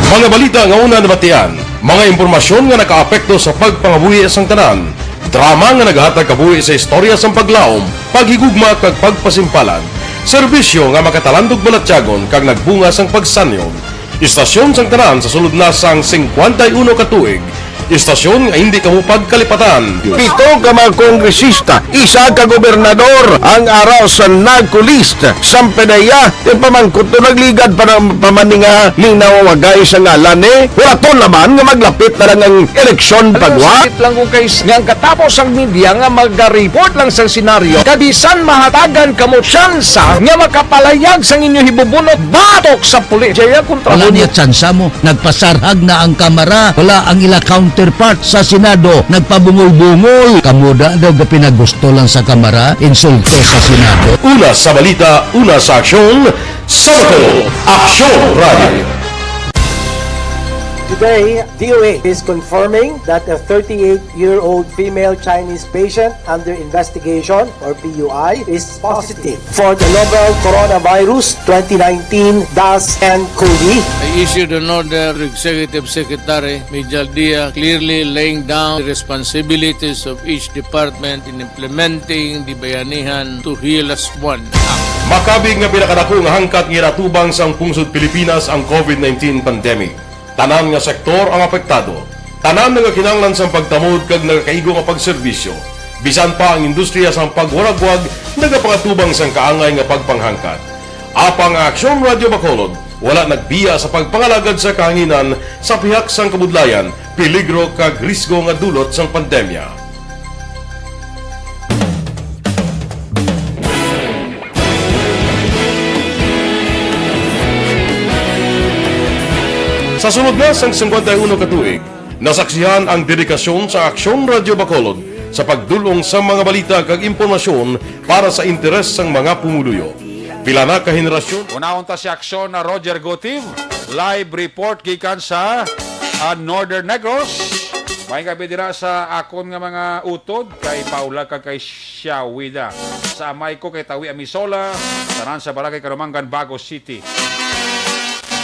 Mga balita nga una nabatian, mga impormasyon nga nakaapekto sa pagpangabuhi sang tanan, drama nga nagahatag kabuhi sa istorya sang paglaom, paghigugma kag pagpasimpalan, serbisyo nga makatalandog balatyagon kag nagbunga sang pagsanyog. Istasyon sang tanan sa sulod na sang singkwenta y uno ka tuig. Istasyon nga hindi kamo pagkalipatan. Pito ka mga kongresista, isa ka gobernador ang ara sa NAGCO list. Sang PDEA, pamangkot to, nagligad pa na, pa man ni nga linawagay sa ngalan, eh. Hulaton naman nga maglapit na lang ang eleksyon. Alam mo, pagwa. Sakit lang kung kay s-, nga ang katapos ang media nga maga-report lang sa senaryo, kabisan mahatagan kamo tsansa nga makapalayag sang inyo hibubunot batok sa pulis. Jaya kontra Wala mo. Niya tsansa mo. Nagpasarhag na ang Kamara. Wala ang ila counterpart sa Senado. Nagpabungol-bungol. Kamo da daw gapinagusto lang sa Kamara, insulto sa Senado. Una sa balita, una sa aksyon, sa Bacolod, Aksyon Radio. Today, D O A is confirming that a thirty-eight-year-old female Chinese patient under investigation, or P U I, is positive for the novel coronavirus twenty nineteen dash N COVID. I issued an order to Executive Secretary Mijal Dia, clearly laying down the responsibilities of each department in implementing the Bayanihan to Heal Us One Act. Makabig nga pinakadako nga hangkat nga ginatubang sang pungsod Pilipinas ang COVID nineteen pandemic. Tanan nga sektor ang apektado. Tanan nagakinahanglan sang pagtamod kag nagakaigo nga pagserbisyo. Bisan pa ang industriya sang pagwaragwag nagapangatubang sang kaangay nga pagpanghangkat. Apang ang Aksyon Radio Bacolod wala nagbiya sa pagpangalagad sa kahanginan sa pihak sang kabudlayan, peligro kag risgo nga dulot sang pandemya. Sa sulod na sang singkwenta y uno ka tuig, nasaksihan ang dedikasyon sa Aksyon Radyo Bacolod sa pagdul-ong sa mga balita kag impormasyon para sa interes sang mga pumuluyo. Pila na ka henerasyon. Unahon ta si Aksyon na Roger Gutiv, live report gikan sa, ah, Northern Negros. May gabi dira sa akon nga mga utod, kay Paula kag kay Shawida. Sa amay ko kay Tawi Amisola, tanan sa Barangay Karumangan, Bago City.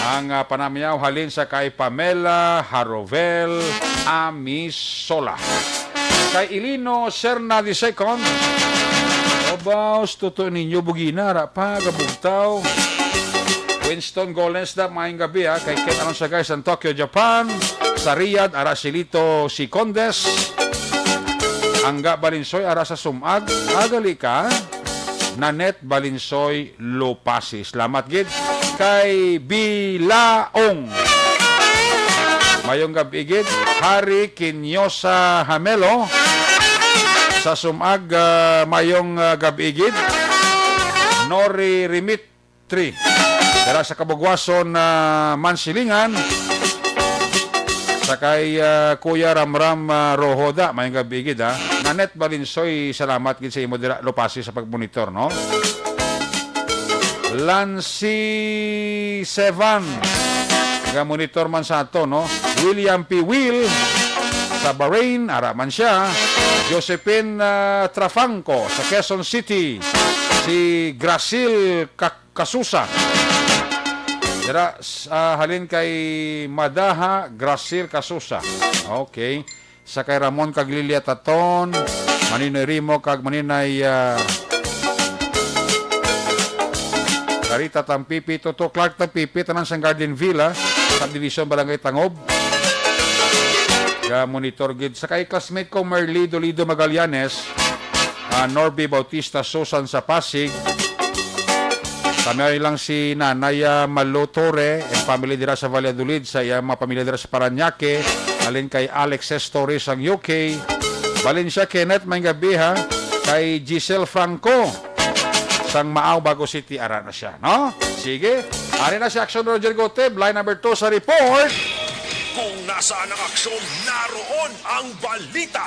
Ang, ah, panamyaw halin sa kay Pamela Harovel Amisola. Kay Ilino Serna the second, Abaw, tuto ninyo, bugina, ara pa, gabugtaw. Winston Golens da, maayong gabi, ha. Kay Ken Alonso, guys, ang Tokyo, Japan. Sa Riyadh, ara si Lito, si Condes. Angga Balinsoy, ara sa Sumag. Agali ka. Nanette Balinsoy Lopasi. Salamat gid kay Bilaong. Mayong gab-i gid, Harry Kinyosa Hamelo. Sa Sumag, ah, mayong, ah, gab-i gid, Nori Rimitri. Dara sa Kabugwason, ah, Mansilingan. Sa kay, ah, Kuya Ramram, ah, Rohoda, mayong gab-i gid, ha. Nanette Balinsoy, salamat gid sa imo dira, Lopasi, sa pagmonitor, no? Lancy Sevan, nga monitor man sa ato, no? William P. Will sa Bahrain, ara man siya. Josephine, ah, Trafangco sa Quezon City. Si Grasil Ka-, Casusa. Dira, s-, ah, halin kay Madaha, Grasil Casusa. Okay. Sa kay Ramon kag Lilia Taton, Maninoy Rimo kag Maninay, ah, Carita Tampipi, Toto Clark Tampipi, tanan sang Garden Villa, Subdivision, Barangay Tangob. Ga monitor gid sa kay classmate ko, Merly Dolido Magallanes, ah, Norby Bautista, Susan sa Pasig. Kami lang si Nanay, ah, Malo Torre and family dira sa Valladolid, sa iya mga pamilya dira sa Parañaque, halin kay Alexis Torres ang U K. Valencia Kenneth, may gabi ha, kay Giselle Franco sang Maaw, Bago City, ara na siya, no? Sige, ari na si Action Roger Goteb, line number two sa report. Kung nasaan ang aksyon, naroon ang balita.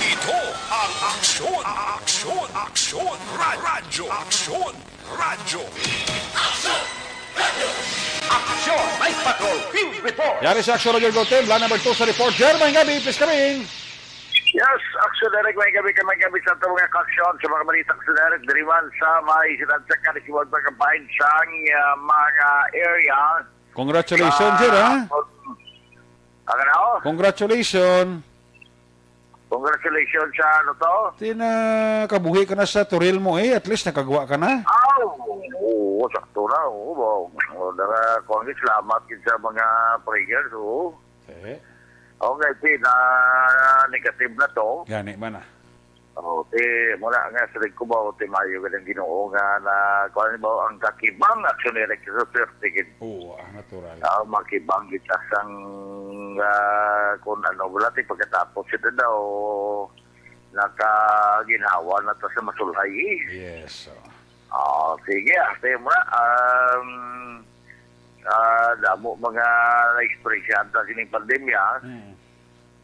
Ito ang Aksyon, Aksyon, Aksyon, Radyo, Aksyon, Radyo. Aksyon! Night Patrol Field Report! Yari si Action Roger Gotem, line number two sa report. Jermaine Gabi, please come in. Yes, Action Direct, may gabi ka, may gabi sa atong mga kaaksyon sa mga balita, Action Direct, diri man sa may siyudad sa Kalisiwag, pagkabahin sang, ah, mga area. Congratulations, Ah, sir, ha? Ang ano? Congratulations. Congratulations sa ano to? Ti na kabuhi ka na sa turil mo, eh. At least nakagwa ka na. Aw, oo, sakto na, oo, ba. O, naka-, kuwan, salamat gid sa mga prayers, oo. Eh. Okay, ti na negative na to. Gani man, ah. Oh, ti, mula nga sa ko ba, ti mayo ka ng Ginoo nga na, kuwan ba, ang kakibang aksyon ni Rex sa swerte gid. Oo, ah, natural. Ah, makibang kita sang, ah, kung ano, wala ti pagkatapos ito daw, nakaginhawa na ta sa masulay, eh. Yes, oh. Ah, sige, ate mo na. Um, ah, damo mga na-eksperyensyahan ta sining pandemya. Mm.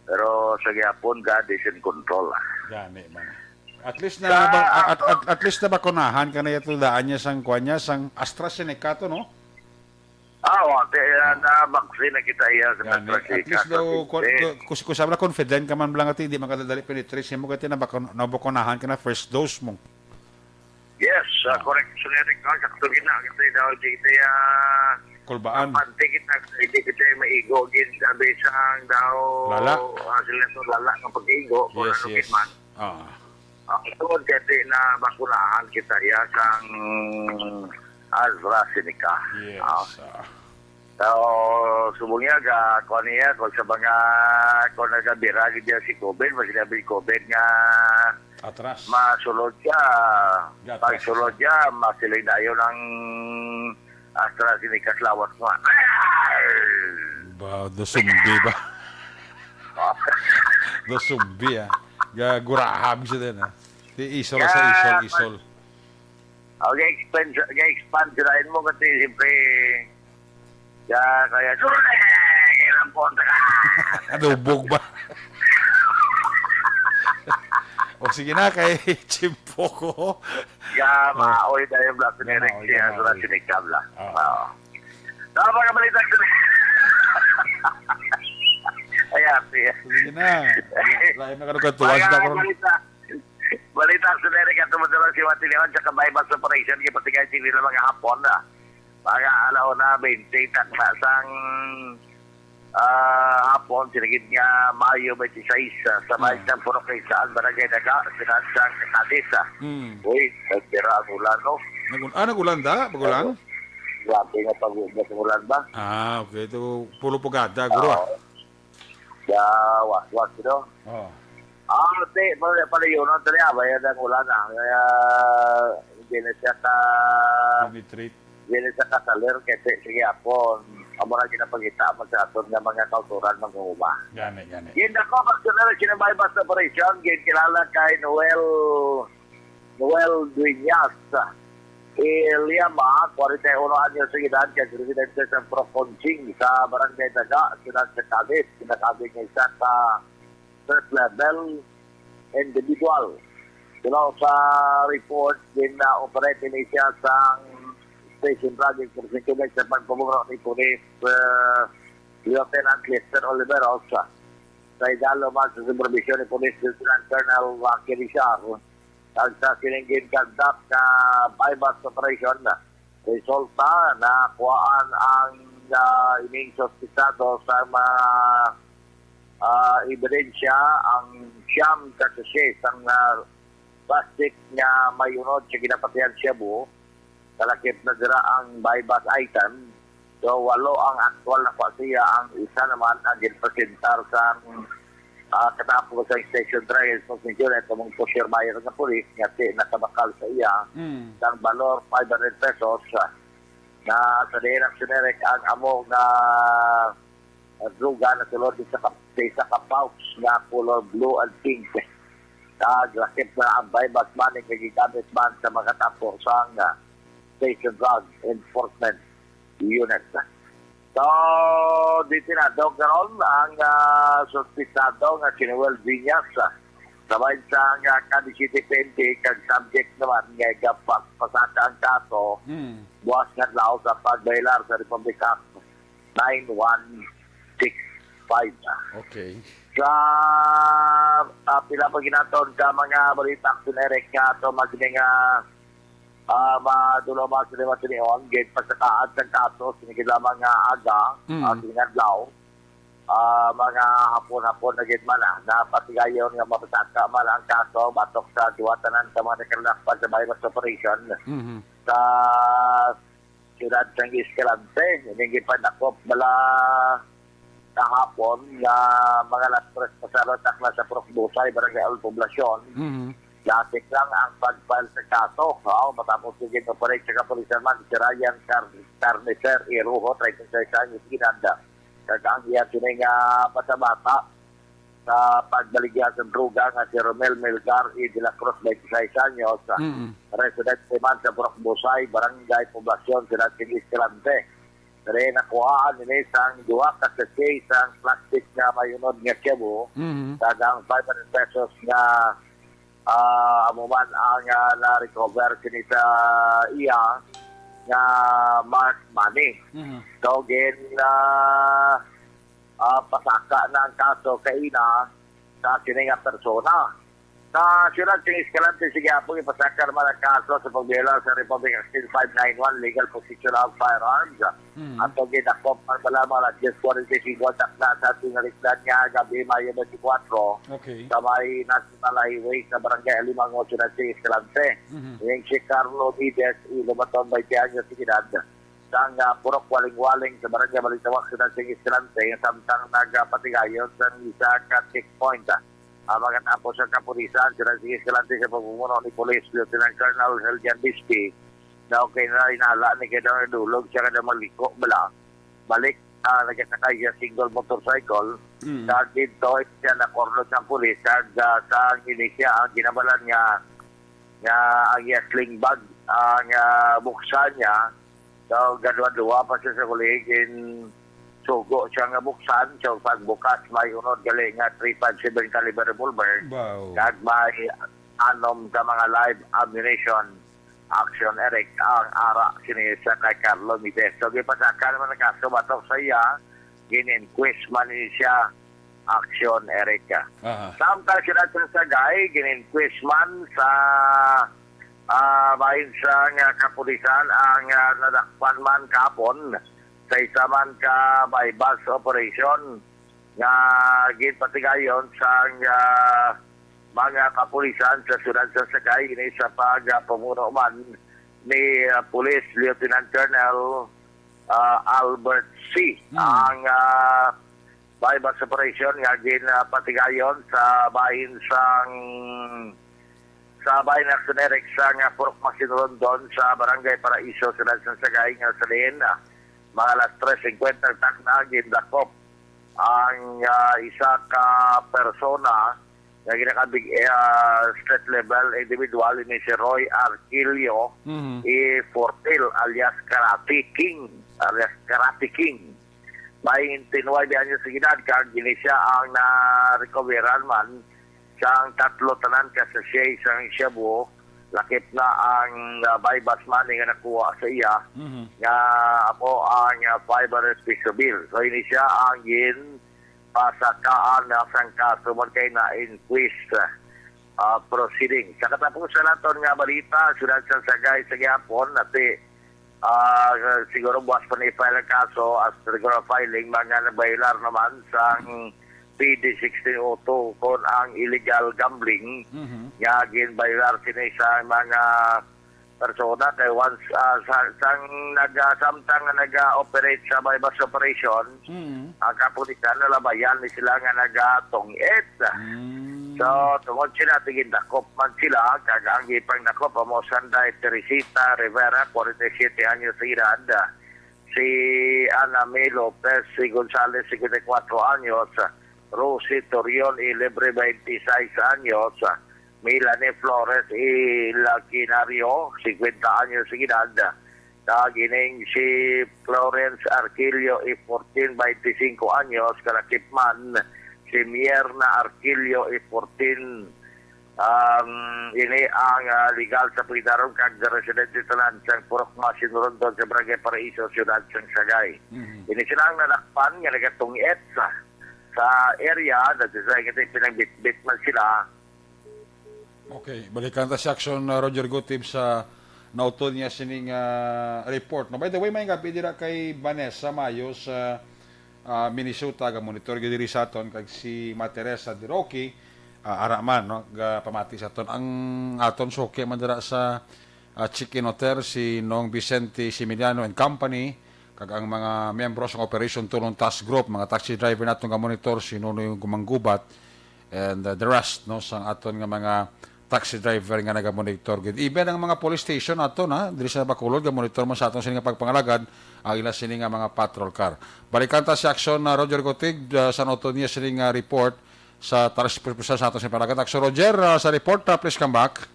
Pero sa gihapon, God is in control, ah. Gani man. At least na Sa ba, at, ako at, at least na bakunahan ka na ito daan niya sang kuwan niya, sang AstraZeneca to, no? Ah, wa, ti, ah, na-vaccine na kita iya sa Gani. At AstraZeneca. At least daw, So, kun-, sige. kun-, kus-, kusam na confident ka man lang ati, di makadadali penetrate mo kasi nabakun-, nabakunahan ka na first dose mo. Yes, ah, Ah. correct. So, Eric, no? Sakto gid na. Kasi daw, di kita, ah, Kulbaan. Pante kita, hindi kita maigo gid, sabi sang daw, Lala. ah, sila sa lala nga pag-igo, kung Yes, ano yes. gid man. Ah. Ah, tungod kasi na bakunahan kita iya sang AstraZeneca. Yes, Ah. ah. So, subong niya, ga, kuwan niya, kung sa mga, kung nagabira gid niya si COVID, mas sinabi COVID nga Atras. masulod siya. Gatas. Pag sulod siya, masiling dayon ang AstraZeneca sa lawas mo. Ba, do zombie ba? Do zombie, ah. Ga-, gurahab siya din, ah. Di isol sa Yeah, isol, isol. Okay, expand, ga-expand sila mo kasi siyempre, Ya, kaya, "Sure, eh, ilang punta ka?" Adubog ba? O sige na, kay Chimpo ko. Ya, Oh. maoy na yung Black Ya, Generic maoy, siya, ya, so maoy. nasinikab lang. Oo. Oo. Tama ka, balita ko. Ayan, siya. Sige na. Lain na ka nagkatuwas Mga na karon. balita. Balita sa Amerika, tumutuloy si Watilihon sa Kabaybas Operation, kay patigay sila mga Hapon na. Mga alauna, bente, takna sang, ah, hapon, sinigid nga Mayo twenty-six, ah, sa may Hmm. San Purok Isaan, Barangay Daga, Sinad sang Cadiz, ah. Hmm. Uy, nagtira ang ulan, no? Nag-, ah, nag-ulan da? Pag-ulan? Grabe nga pag-ulan, ulan ba? Ah, okay. Ito, pulo pugada, guro, ah. Oo. Ya, was, was, you know? Oh. Ah, te, pala, pala yun, ang tali, abay, ang ulan, ah. Kaya, hindi na siya ka, Penetrate. hindi na siya kasalir, kasi, sige, ako, amo na ginapangita mo sa aton nga mga kauturan, mga uma. Gani, gani. Yun ako, personal, sinabay basta operation, gin kilala kay Noel, Noel Dueñas. Eliama, forty-one anyos sa edad, kag residente sa Proconching, sa Barangay Daga, Siyudad sa Cadiz. Kinakabig nga isa ka threat level individual. Sila sa report, din na operate ni siya sa Station Drug Enforcement Unit sa pagpamuro ni Police, uh, Lieutenant Lester Oliveros. Sa idalo man sa supervision ni Police Lieutenant Colonel Rocky Rizal, ang sa sining ginconduct na buy-bust operation, resulta na kuhaan ang, ah, ining suspitado sa mga, ah, ebidensya, ang siyam ka sachet sang, ah, plastic nga may unod sa ginapatihan shabu, kalakip na dira ang buy-bust item. So, walo ang aktual na kwa siya. Ang isa naman ang ginpresentar sa, ah, katapo sa Station Trial Constitution at among Pusher Mayor nga pulis nga ti nakabakal sa iya Mm. sang balor five hundred pesos, ah, na sa diin ang generic ang amo nga, ah, droga na sulod sa ka-, sa isa ka pouch nga color blue and pink. Kag lakip na ang buy-bust money nga gigamit man sa mga tapo sang, ah, Station Drug Enforcement Unit. So, detenado karon ang, ah, suspitado nga si Noel Viñas, ah, sa bahin sang, ah, Cadiz City P N P, kag subject naman nga igapasaka ang kaso Mm. buwas nga adlaw sa pagbahilar sa Republic Act nine one six five. Okay. Sa, ah, pila pa ginaton ka mga balita, Action Eric, nga ato magning, ah, ah, madulom sa lima sinion, gate pasakaan sang kaso, sinigid lamang nga aga, Mm. ah, sining adlaw, ah, mga hapon-hapon na gid man, ah, napatigayon nga mapasaka man ang kaso batok sa duha tanan ka mga nakalakpan sa buy-bust operation Mhm. sa siyudad sang Escalante. Ining gipadakop bala kahapon nga mga alas tres pasado takna sa Purok Busay, Barangay Al Poblacion. Mhm. Latik lang ang pag-file sa kaso. Oh, matapos yung gin-operate sa kapulisan man, si Ryan Car-, Carnicer Iruho, treinta y seis anyos edad. Kag ang iya sini nga bata-bata sa pagbaligya sa droga nga si Romel Melgar E. de la Cruz, twenty-six anyos, Mm. residente man sa Purok Busay, Barangay Poblacion, Siyudad sang Escalante. Diri nakuhaan nila sang duha ka sachet sang plastic nga may unod nga shabu, Mhm. kag ang five hundred pesos nga, ah, amo man ang, ah, na-recover sini sa iya nga marked money. Mhm. So, gin, ah, ah, pasaka na ang kaso kaina sa sini nga persona. Sa siyudad sing Escalante, sige, hapon ipasaka naman ang kaso sa pagbiyolar sa Republic Act five nine one, legal possession of firearms. Hmm. Ato gidakop ang bala mga alas diyes forty-five ang takna sa tinalikdan nga gabi, Mayo twenty-four, Okay. sa may National Highway sa Barangay Alimango, siyudad sing Escalante. Mhm. Yung si Carlo Mides, ilumaton, twenty anyos de edad, sang, ah, Purok Waling-Waling sa Barangay Balitawak, siyudad sing Escalante, samtang nagapatigayon sa isa ka checkpoint. Ang mga tapo sa kapulisan, siyudad sing Escalante, sa pagpumuno ni Police Lieutenant Colonel Heljan Bispi, na okay na inala ni kada dulog siya kada maliko bala. Balik, ah, nagasakay siya single motorcycle. Mm. Sa dito, siya nakordon sa pulis, kag, ah, sa ang inisya, ang ginabalan nga, nga ang iya sling bag, ang, ah, buksan niya, So, gadwa-dua pa siya sa kuligin. Sugo siya nga buksan. So, pagbukas, may unod gali nga three five seven caliber revolver. Wow. Kag may anom ka mga live ammunition. Action Eric ang ara sini sa kay Carlo Mides. So, gipasaka naman ang kaso batok sa iya. Gin-inquest man ni siya. Action Eric. Aha. Samtang sila sa Sagay, gin-inquest man sa ah, bahin sang, ah, kapulisan ang, ah, nadakpan man kahapon sa isa man ka buy-bust operation nga ginpatigayon sang, ah, mga kapulisan sa siyudad sa Sagay ini sa pag, ah, pamuno man ni, ah, Police Lieutenant Colonel, ah, Albert C. Hmm. Ang, ah, buy-bust operation nga ginpatigayon sa bahin sang sa bahin ni Action Eric sa nga Purok Masin Rondon sa Barangay Paraiso, Siyudad sang Sagay, nga sa diin, ah, mga alas tres singkwenta ang takna, gindakop ang, ah, isa ka persona nga ginakabig, ah, street level individual, ini si Roy Arquilio Mhm. E. Fortil alias Karate King, alias Karate King. May twenty-nine anyos sa edad, kag ini siya ang na-recoveran man sang tatlo tanan ka sachet sang shabu, lakip na ang, ah, buy-bust money nga nakuha sa iya, Mhm. nga amo ang, ah, five hundred peso bill. So, ini siya ang ginpasakaan na sang kaso man kay na-inquest, ah, proceeding. Sa katapusan naton nga balita, siyudad sa Sagay sa gihapon, nati, ah, siguro buwas pa ni file ang kaso, as regular filing, mga nabaylar naman sang P D sixteen oh two kon ang illegal gambling Mhm. nga ginbaylar sini sa mga persona kay once, ah, sa, sang naga-, samtang nga naga-operate sa buy-bust operation, Mhm. ang kapulisan nalabayan ni sila nga nagatong-it. Mm. So, tungod sila, tigindakop man sila, kag ang gipangdakop amo sanday Teresita Rivera, forty-seven anyos sa edad, si Ana May Lopez, si Gonzales, fifty-four anyos, Rosie Torion, eleven, twenty-six anyos, Melanie Flores, Ilaginario, fifty anyos sa edad, kag ining si Florence Arquillo, fifty-five anyos, kalakip man si Mierna Arquillo, fifty, um, ini ang, ah, legal sa pagdaron kag residente tanan sang Purok Masin Rondon sa Barangay Paraiso, Siyudad sang Sagay. Mhm. Ini sila ang nadakpan nga nagatong-it sa, sa area, that is why kita pinagbitbit man sila. Okay, balikan ta si Action, uh, Roger Gutib sa nauton niya sining, uh, report. No? By the way, may gabi dira kay Vanessa Mayo sa, uh, Minnesota, ga-monitor gyud diri sa aton, kag si Ma Teresa De Roque, uh, ara man, no? Ga-pamati sa aton. Ang aton suki man dira sa, uh, Chicken Hotel, si Nong Vicente Similiano and Company, kag ang mga miyembro sang Operation Tulong Task Group, mga taxi driver naton ga-monitor, si Nonoy Gumanggubat, and, uh, the rest, no, sang aton nga mga taxi driver nga naga-monitor gid. Even ang mga police station ato na diri sa Bacolod, ga-monitor man sa aton sini nga pagpangalagad ang ila sini nga mga patrol car. Balikan ta si Action, uh, Roger Gotig, uh, sa nauton niya sini nga report sa talas puspos sa aton sini pangalagad. Action Roger, uh, sa report, uh, please come back.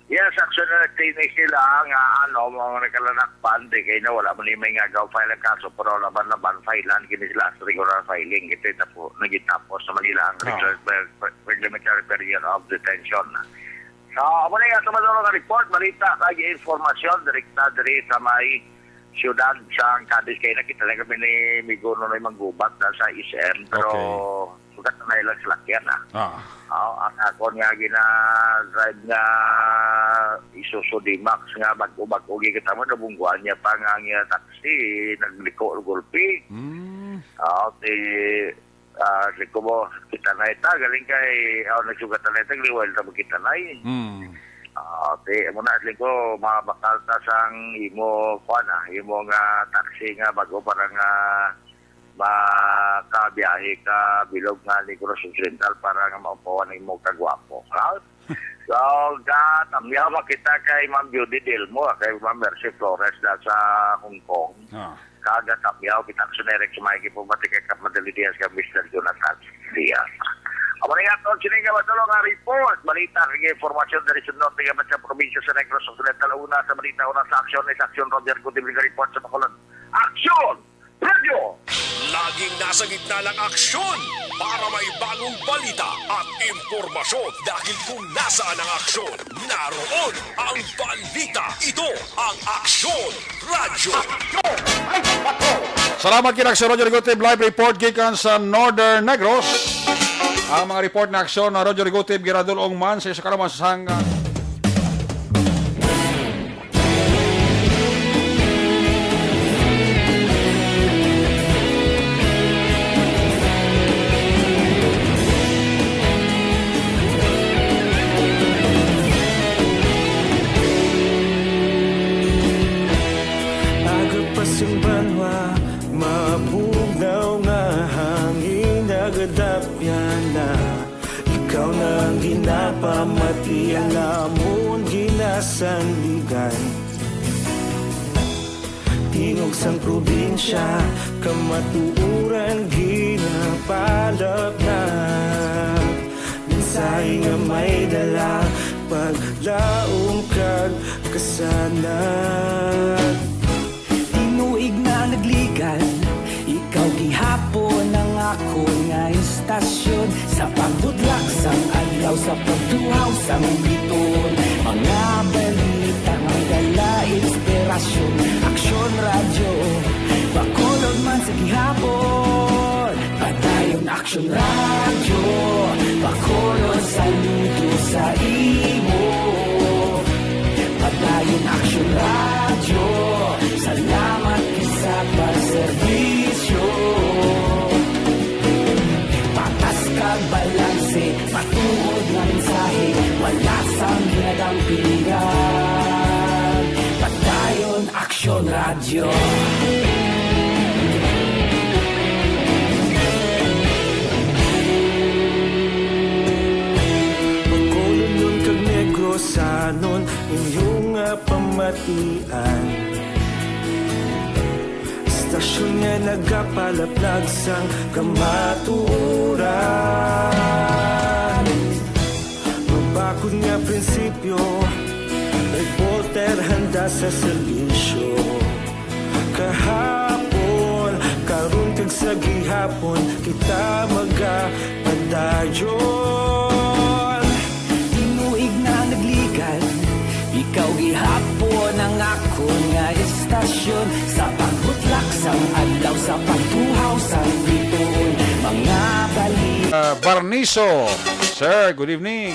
Yes, actually, nagtinis sila nga, ano, mga nagkalanakpan, di kay na wala man ni may nga gaw file ang kaso, pero laban-laban, filean, kini sila sa regular filing. Ito na po, nagitapos sa Manila ang Ah. regular, regulatory period of detention. So, amo na yung ato maduro nga report, balita, kag informasyon, direkta diri sa may siyudad sa Cadiz. Kaya nakita na kami ni Migo Nonoy Manggubat na sa S M, pero Okay. sugat na ilang salakyan, ah. Ah. Oo, ang akon nga gina-drive nga Isuzu D-Max nga bag-o-bag-o, gikita mo, nabungguan niya pa nga ang iya taxi, nagliko, gulpi. Mm. Oo, ti, ah, di ko mo, kita na ita, galing kay, oh, nagsugatan na ita, liwal na magkita na eh. Mm. Ah, ti, amo na, di ko, mabakal ta sang imo, kuwan, ah, imo nga taxi nga bag-o para nga makabiyahe ka bilog nga Negros Occidental para nga maupawan ang imo kagwapo. Ha? So, gatamyaw kita kay Ma'am Judy Delmo, kay Ma'am Mercy Flores na sa Hong Kong. Ah. Kagatamyaw kita sa Nerex Mikey po, pati kay Kap Madali Diaz, kay Mister Jonathan Diaz. Amo na nga aton sini nga madulong nga report, balita kag impormasyon diri sa norte nga sa probinsya sa Negros Occidental. Una sa balita, una sa aksyon, ni sa aksyon, Roger Gutib nga report sa Bacolod. Aksyon! Radyo! Laging nasa gitna ng aksyon para may bagong balita at impormasyon, dahil kung nasaan ang aksyon, naroon ang balita. Ito ang Aksyon Radyo. Salamat kay Aksyon Radyo Negotib, live report gikan sa Northern Negros. Ang mga report na Aksyon na Radyo Negotib ginadul-ong man sa isa ka naman sang, ah, Agapas ang banwa, mabugnaw nga hangin, nagadapyan na. Ikaw na ang ginapamati, ang amon ginasandigan. Tingog sang probinsya, kamatuoran ginapalapnag. Mensahe nga may dala, paglaom kag kasanag. Tinuig na nagligad, ikaw gihapon ang akon nga istasyon. Sa pagbutlak sang adlaw, sa pagtuhaw sang bituon, mga balita may dala inspirasyon. Aksyon Radyo, Bacolod man sa gihapon. Padayon Aksyon Radyo, Bacolod, saludo sa imo. Padayon Aksyon Radyo, salamat gid sa pagserbisyo. Patas kag balanse, matuod nga mensahe, wala sang ginadampigan. Padayon Aksyon Radyo. Bacolodnon kag Negrosanon, inyo nga pamatian. Istasyon nga nagapalaplag sang kamatuoran. Mabakod nga prinsipyo, reporter handa sa serbisyo. Kahapon, karon kag sa gihapon, kita magapadayon. Tinuig na nagligad, ikaw gihapon ang akon nga istasyon. Sa pagbutlak sang adlaw, sa pagtuhaw sang bituon, mga balita. Ah, Barniso. Sir, good evening.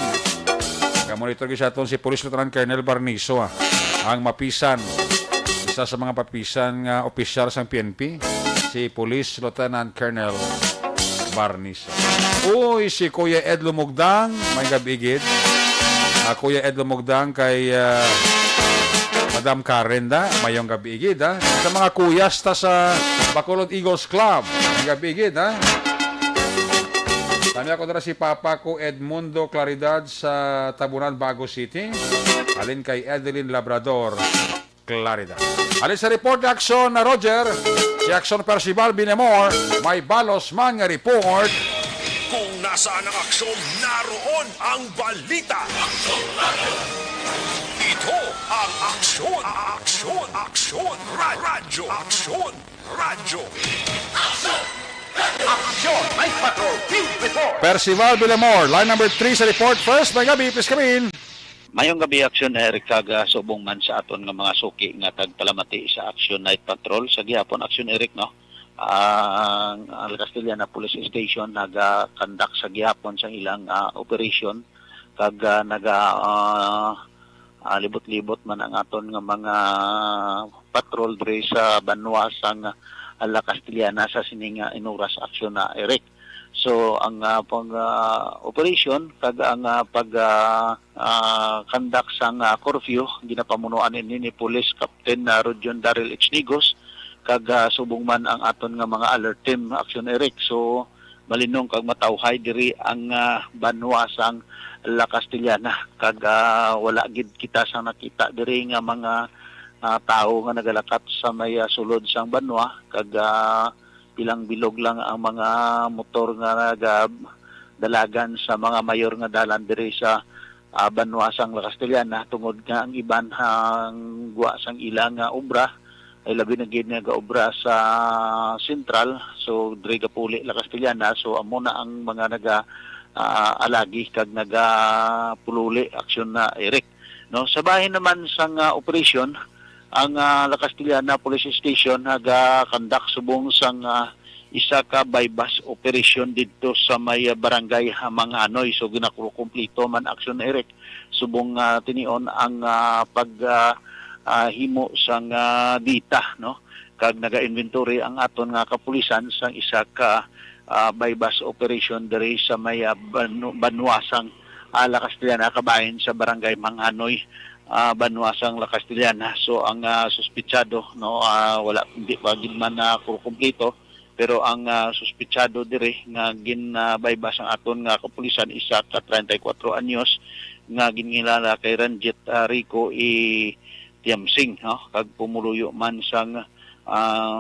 Ka-monitor gyud sa aton si Police Lieutenant Colonel Barniso, ah, ang mapisan. Isa sa mga papisan nga opisyal sang P N P, si Police Lieutenant Colonel Barniso. Uy, si Kuya Ed Lumugdang, may gabi gid. Ah, Kuya Ed Lumugdang kay, ah, Madam Karen da, mayong gabi gid, ha. Sa mga kuyas ta sa Bacolod Eagles Club, may gabi gid, ha. Kami ako dira si Papa ko Edmundo Claridad sa Tabunan, Bago City. Alin kay Edeline Labrador Claridad. Alin sa report ni Aksyon na Roger, si Aksyon Percival Binemor, may balos man nga report. Kung nasaan ang aksyon, naroon ang balita. Ito ang Aksyon, Aksyon, Aksyon, Ra-, Radyo, Aksyon, Radyo. Aksyon! Aksyon! Night Patrol Field Report! Percival Villamor, line number three sa report. First, may gabi, please come in. Mayong gabi, Aksyon Eric, kag, ah, subong man sa aton nga mga suki nga tagpalamati sa Aksyon Night Patrol. Sa gihapon, Aksyon Eric, no? Ang, ang La Castellana Police Station naga-conduct sa gihapon sa ilang, ah, operation, kag, ah, naga, ah, ah, libot-libot man ang aton nga mga patrol diri sa banwa sang, ah, La Castellana sa sini nga inuras, Aksyon na Eric. So, ang, ah, pag, ah, operation kag ang, ah, pag, ah, ah, conduct sang, ah, curfew ginapamunuan ini ni Police Captain, ah, Rodion Daryl H. Nigos, kag, ah, subong man ang aton nga mga alert team, Aksyon Eric. So, malinong kag matawhay diri ang, ah, banwa sang La Castellana, kag, ah, wala gid kita sang nakita diri nga mga, ah, tawo nga nagalakat sa may, ah, sulod sang banwa, kag, ah, ilang bilog lang ang mga motor nga naga-, dalagan sa mga mayor nga dalan diri sa, ah, banwa sang La Castellana, tungod nga ang iban ang gwa sang ila nga obra ay labi na gid nga gaobra sa sentral. So, diri gapuli La Castellana. So, amo na ang mga naga, ah, alagi kag nagapululi aksyon na, Eric. No, sa bahin naman sang, ah, operasyon, ang, ah, La Castellana Police Station nagakandak subong sang, ah, isa ka buy-bust operation didto sa may, ah, barangay, ah, Manghanoy. So, ginakumpleto man aksyon, Eric, subong, ah, tinion ang, ah, pag, ah, ah, himo sang, ah, data, no? Kag naga-inventory ang aton nga kapulisan sang isa ka, ah, buy-bust operation diri sa may, ah, banu-, banwa sang, ah, La Castellana, kabahin sa barangay Manghanoy, ah, banwa sang La Castellana. So, ang, ah, suspitsado, no, ah, wala, hindi pa gid man na kumpleto, pero ang, ah, suspitsado diri nga gin, ah, buy-bust ang aton nga kapulisan, isa ka treinta y cuatro anyos nga ginkilala kay Ranjit, ah, Rico E. Tiamsing, no? Kag pumuluyo man sang, ah,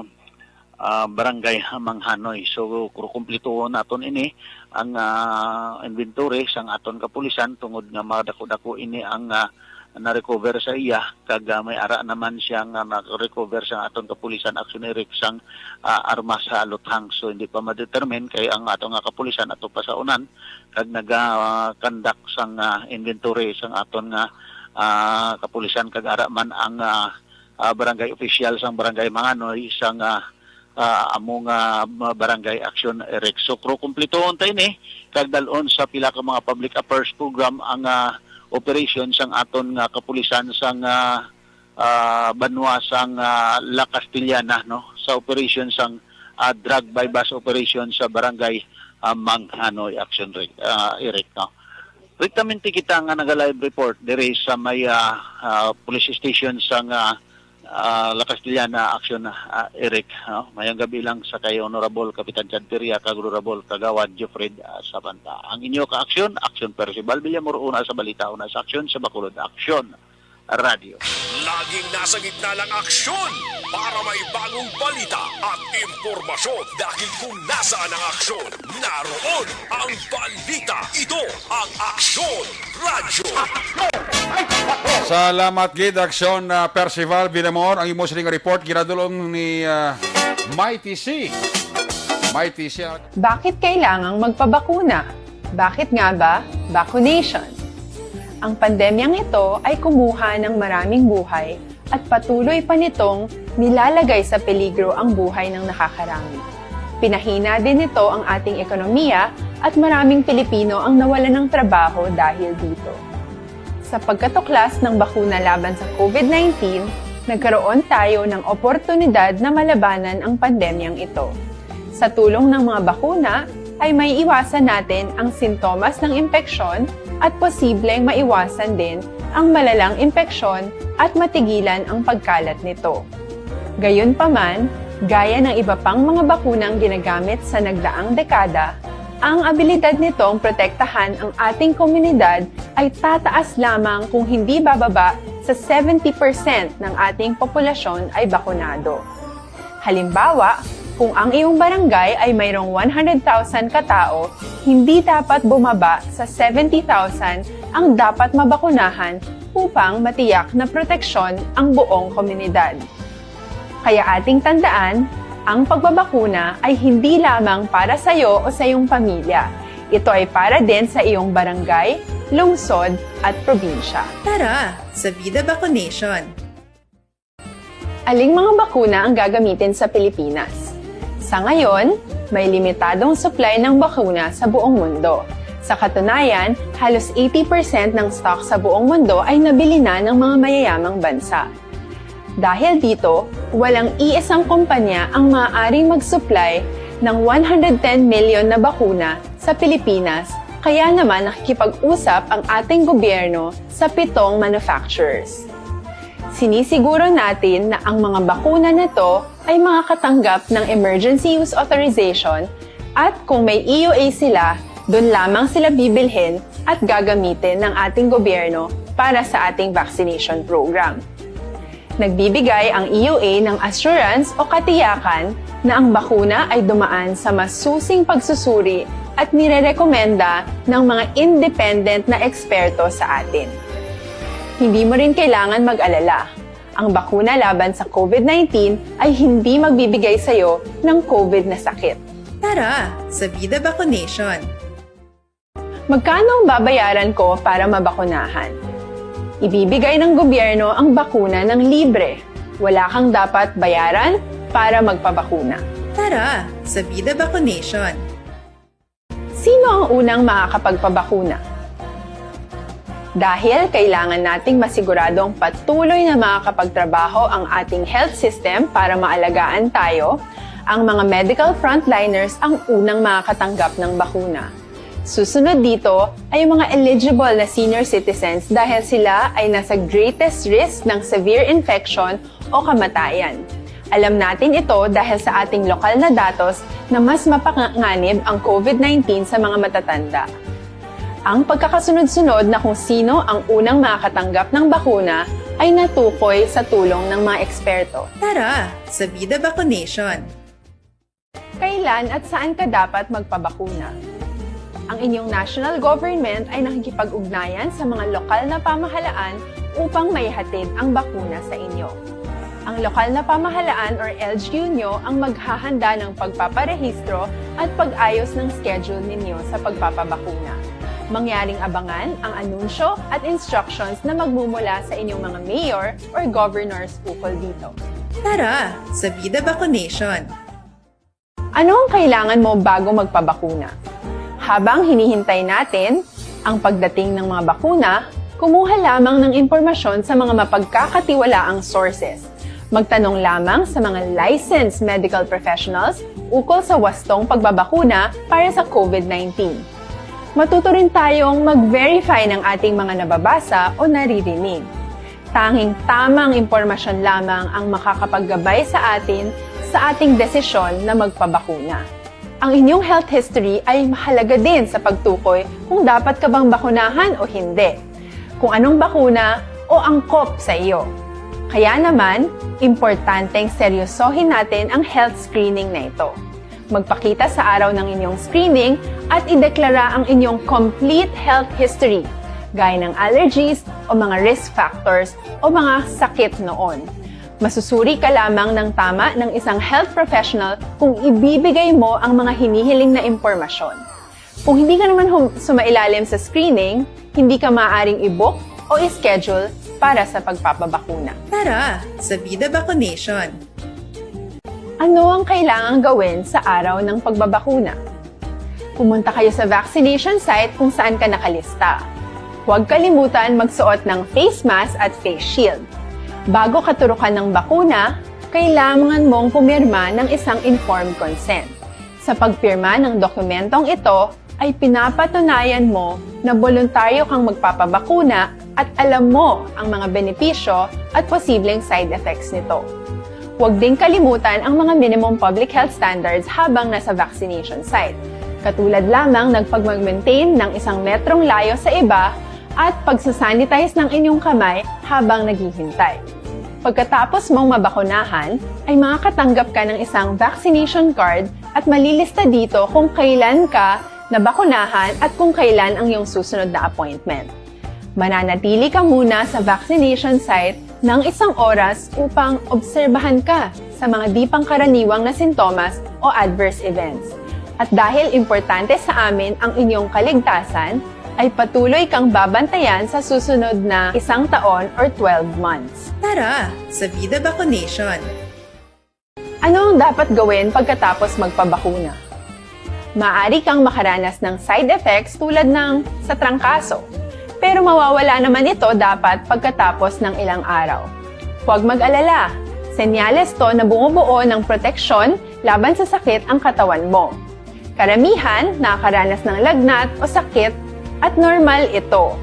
ah, barangay Manghanoy. So, kumpletuhon naton ini ang, ah, inventory sang aton kapulisan, tungod nga madako-dako ini ang, ah, na-recover sa iya, kag, ah, may ara naman siya nga na-recover sang aton kapulisan, aksyon, Eric, sang, ah, armas sa aluthang. So, hindi pa ma-determine kay ang aton nga kapulisan ato pa sa unan kag naga-conduct sang, ah, inventory sang aton nga, ah, kapulisan, kag ara man ang, ah, ah, barangay official sang barangay Manghanoy sang, ah, ah, amo nga, ah, barangay action, Eric. So, kumpletuhon ta ini kag dalon sa pila ka mga public affairs program ang, ah, operation sang aton nga kapulisan sang, ah, ah, banwa sang, ah, La Castellana, no, sa operation sang, ah, drug buy-bust operation sa barangay, ah, Manghanoy action, Rick, ah, Eric, no. Direktamente kita nga naga-live report diri sa may, ah, ah, police station sang, ah, ah, La Castellana action, ah, Eric, no. Mayang gabi lang sa kay Honorable Kapitan Chad Peria kag Honorable Kagawad Jeffred, ah, Sabanta. Ang inyo ka action, action Percival Villamor, una sa balita, una sa action sa Bacolod Action. Radyo. Laging nasa gitna ng aksyon para may bagong balita at impormasyon, dahil kung nasaan ang aksyon, naroon ang balita. Ito ang Aksyon Radyo. Salamat gid, Aksyon, ah, Percival Villamor. Ang imo sining report ginadulong ni, ah, Mighty C. Mighty C. Bakit kailangang magpabakuna? Bakit nga ba vaccination? Ang pandemyang ito ay kumuha ng maraming buhay at patuloy pa nitong nilalagay sa peligro ang buhay ng nakakarami. Pinahina din nito ang ating ekonomiya at maraming Pilipino ang nawalan ng trabaho dahil dito. Sa pagkatuklas ng bakuna laban sa COVID nineteen, nagkaroon tayo ng oportunidad na malabanan ang pandemyang ito. Sa tulong ng mga bakuna, ay maiiwasan natin ang sintomas ng impeksyon at posibleng maiwasan din ang malalang impeksyon at matigilan ang pagkalat nito. Gayunpaman, gaya ng iba pang mga bakunang ginagamit sa nagdaang dekada, ang abilidad nitong protektahan ang ating komunidad ay tataas lamang kung hindi bababa sa seventy percent ng ating populasyon ay bakunado. Halimbawa, kung ang iyong barangay ay mayroong one hundred thousand katao, hindi dapat bumaba sa seventy thousand ang dapat mabakunahan upang matiyak na proteksyon ang buong komunidad. Kaya ating tandaan, ang pagbabakuna ay hindi lamang para sa iyo o sa iyong pamilya. Ito ay para din sa iyong barangay, lungsod, at probinsya. Tara, sa Vida Vaccination! Aling mga bakuna ang gagamitin sa Pilipinas? Sa ngayon, may limitadong supply ng bakuna sa buong mundo. Sa katunayan, halos eighty percent ng stock sa buong mundo ay nabili na ng mga mayayamang bansa. Dahil dito, walang iisang kumpanya ang maaaring mag-supply ng one hundred ten million na bakuna sa Pilipinas, kaya naman nakikipag-usap ang ating gobyerno sa pitong manufacturers. Sinisiguro natin na ang mga bakuna na to ay makakatanggap ng emergency use authorization, at kung may E U A sila, doon lamang sila bibilhin at gagamitin ng ating gobyerno para sa ating vaccination program. Nagbibigay ang E U A ng assurance o katiyakan na ang bakuna ay dumaan sa masusing pagsusuri at nirerekomenda ng mga independent na eksperto sa atin. Hindi mo rin kailangan mag-alala. Ang bakuna laban sa COVID nineteen ay hindi magbibigay sa iyo ng COVID na sakit. Tara, sa Vida Vaccination! Magkano ang babayaran ko para mabakunahan? Ibibigay ng gobyerno ang bakuna ng libre. Wala kang dapat bayaran para magpabakuna. Tara, sa Vida Vaccination! Sino ang unang makakapagpabakuna? Dahil kailangan nating masiguradong patuloy na makakapagtrabaho ang ating health system para maalagaan tayo, ang mga medical frontliners ang unang makakatanggap ng bakuna. Susunod dito ay ang mga eligible na senior citizens dahil sila ay nasa greatest risk ng severe infection o kamatayan. Alam natin ito dahil sa ating lokal na datos na mas mapanganib ang COVID nineteen sa mga matatanda. Ang pagkakasunod-sunod na kung sino ang unang makakatanggap ng bakuna ay natukoy sa tulong ng mga eksperto. Tara, sa Vida Vaccination! Kailan at saan ka dapat magpabakuna? Ang inyong national government ay nakikipag-ugnayan sa mga lokal na pamahalaan upang maihatid ang bakuna sa inyo. Ang lokal na pamahalaan or L G U nyo ang maghahanda ng pagpaparehistro at pag-ayos ng schedule ninyo sa pagpapabakuna. Mangyaring abangan ang anunsyo at instructions na magmumula sa inyong mga mayor or governors ukol dito. Tara, sa Vida Vaccination! Ano ang kailangan mo bago magpabakuna? Habang hinihintay natin ang pagdating ng mga bakuna, kumuha lamang ng impormasyon sa mga mapagkakatiwalaang sources. Magtanong lamang sa mga licensed medical professionals ukol sa wastong pagbabakuna para sa COVID nineteen. Matuto rin tayong mag-verify ng ating mga nababasa o naririnig. Tanging tamang impormasyon lamang ang makakapaggabay sa atin sa ating desisyon na magpabakuna. Ang inyong health history ay mahalaga din sa pagtukoy kung dapat ka bang bakunahan o hindi, kung anong bakuna o angkop sa iyo. Kaya naman, importanteng seryosohin natin ang health screening na ito. Magpakita sa araw ng inyong screening at ideklara ang inyong complete health history, gaya ng allergies o mga risk factors o mga sakit noon. Masusuri ka lamang ng tama ng isang health professional kung ibibigay mo ang mga hinihiling na impormasyon. Kung hindi ka naman hum- sumailalim sa screening, hindi ka maaaring i-book o i-schedule para sa pagpapabakuna. Tara, sa Vida Vaccination! Ano ang kailangang gawin sa araw ng pagbabakuna? Pumunta kayo sa vaccination site kung saan ka nakalista. Huwag kalimutan magsuot ng face mask at face shield. Bago katurukan ng bakuna, kailangan mong pumirma ng isang informed consent. Sa pagpirma ng dokumentong ito, ay pinapatunayan mo na boluntaryo kang magpapabakuna at alam mo ang mga benepisyo at posibleng side effects nito. Huwag ding kalimutan ang mga minimum public health standards habang nasa vaccination site, katulad lamang ng pagmag-maintain ng isang metrong layo sa iba at pagsasanitize ng inyong kamay habang naghihintay. Pagkatapos mong mabakunahan, ay makakatanggap ka ng isang vaccination card at malilista dito kung kailan ka nabakunahan at kung kailan ang iyong susunod na appointment. Mananatili ka muna sa vaccination site ng isang oras upang obserbahan ka sa mga di pangkaraniwang na sintomas o adverse events. At dahil importante sa amin ang inyong kaligtasan, ay patuloy kang babantayan sa susunod na isang taon or twelve months. Tara, sa Vida Vaccination! Ano ang dapat gawin pagkatapos magpabakuna? Maaari kang makaranas ng side effects tulad ng sa trangkaso, pero mawawala naman ito dapat pagkatapos ng ilang araw. Huwag mag-alala, senyales to na bumubuo ng proteksyon laban sa sakit ang katawan mo. Karamihan nakakaranas ng lagnat o sakit at normal ito.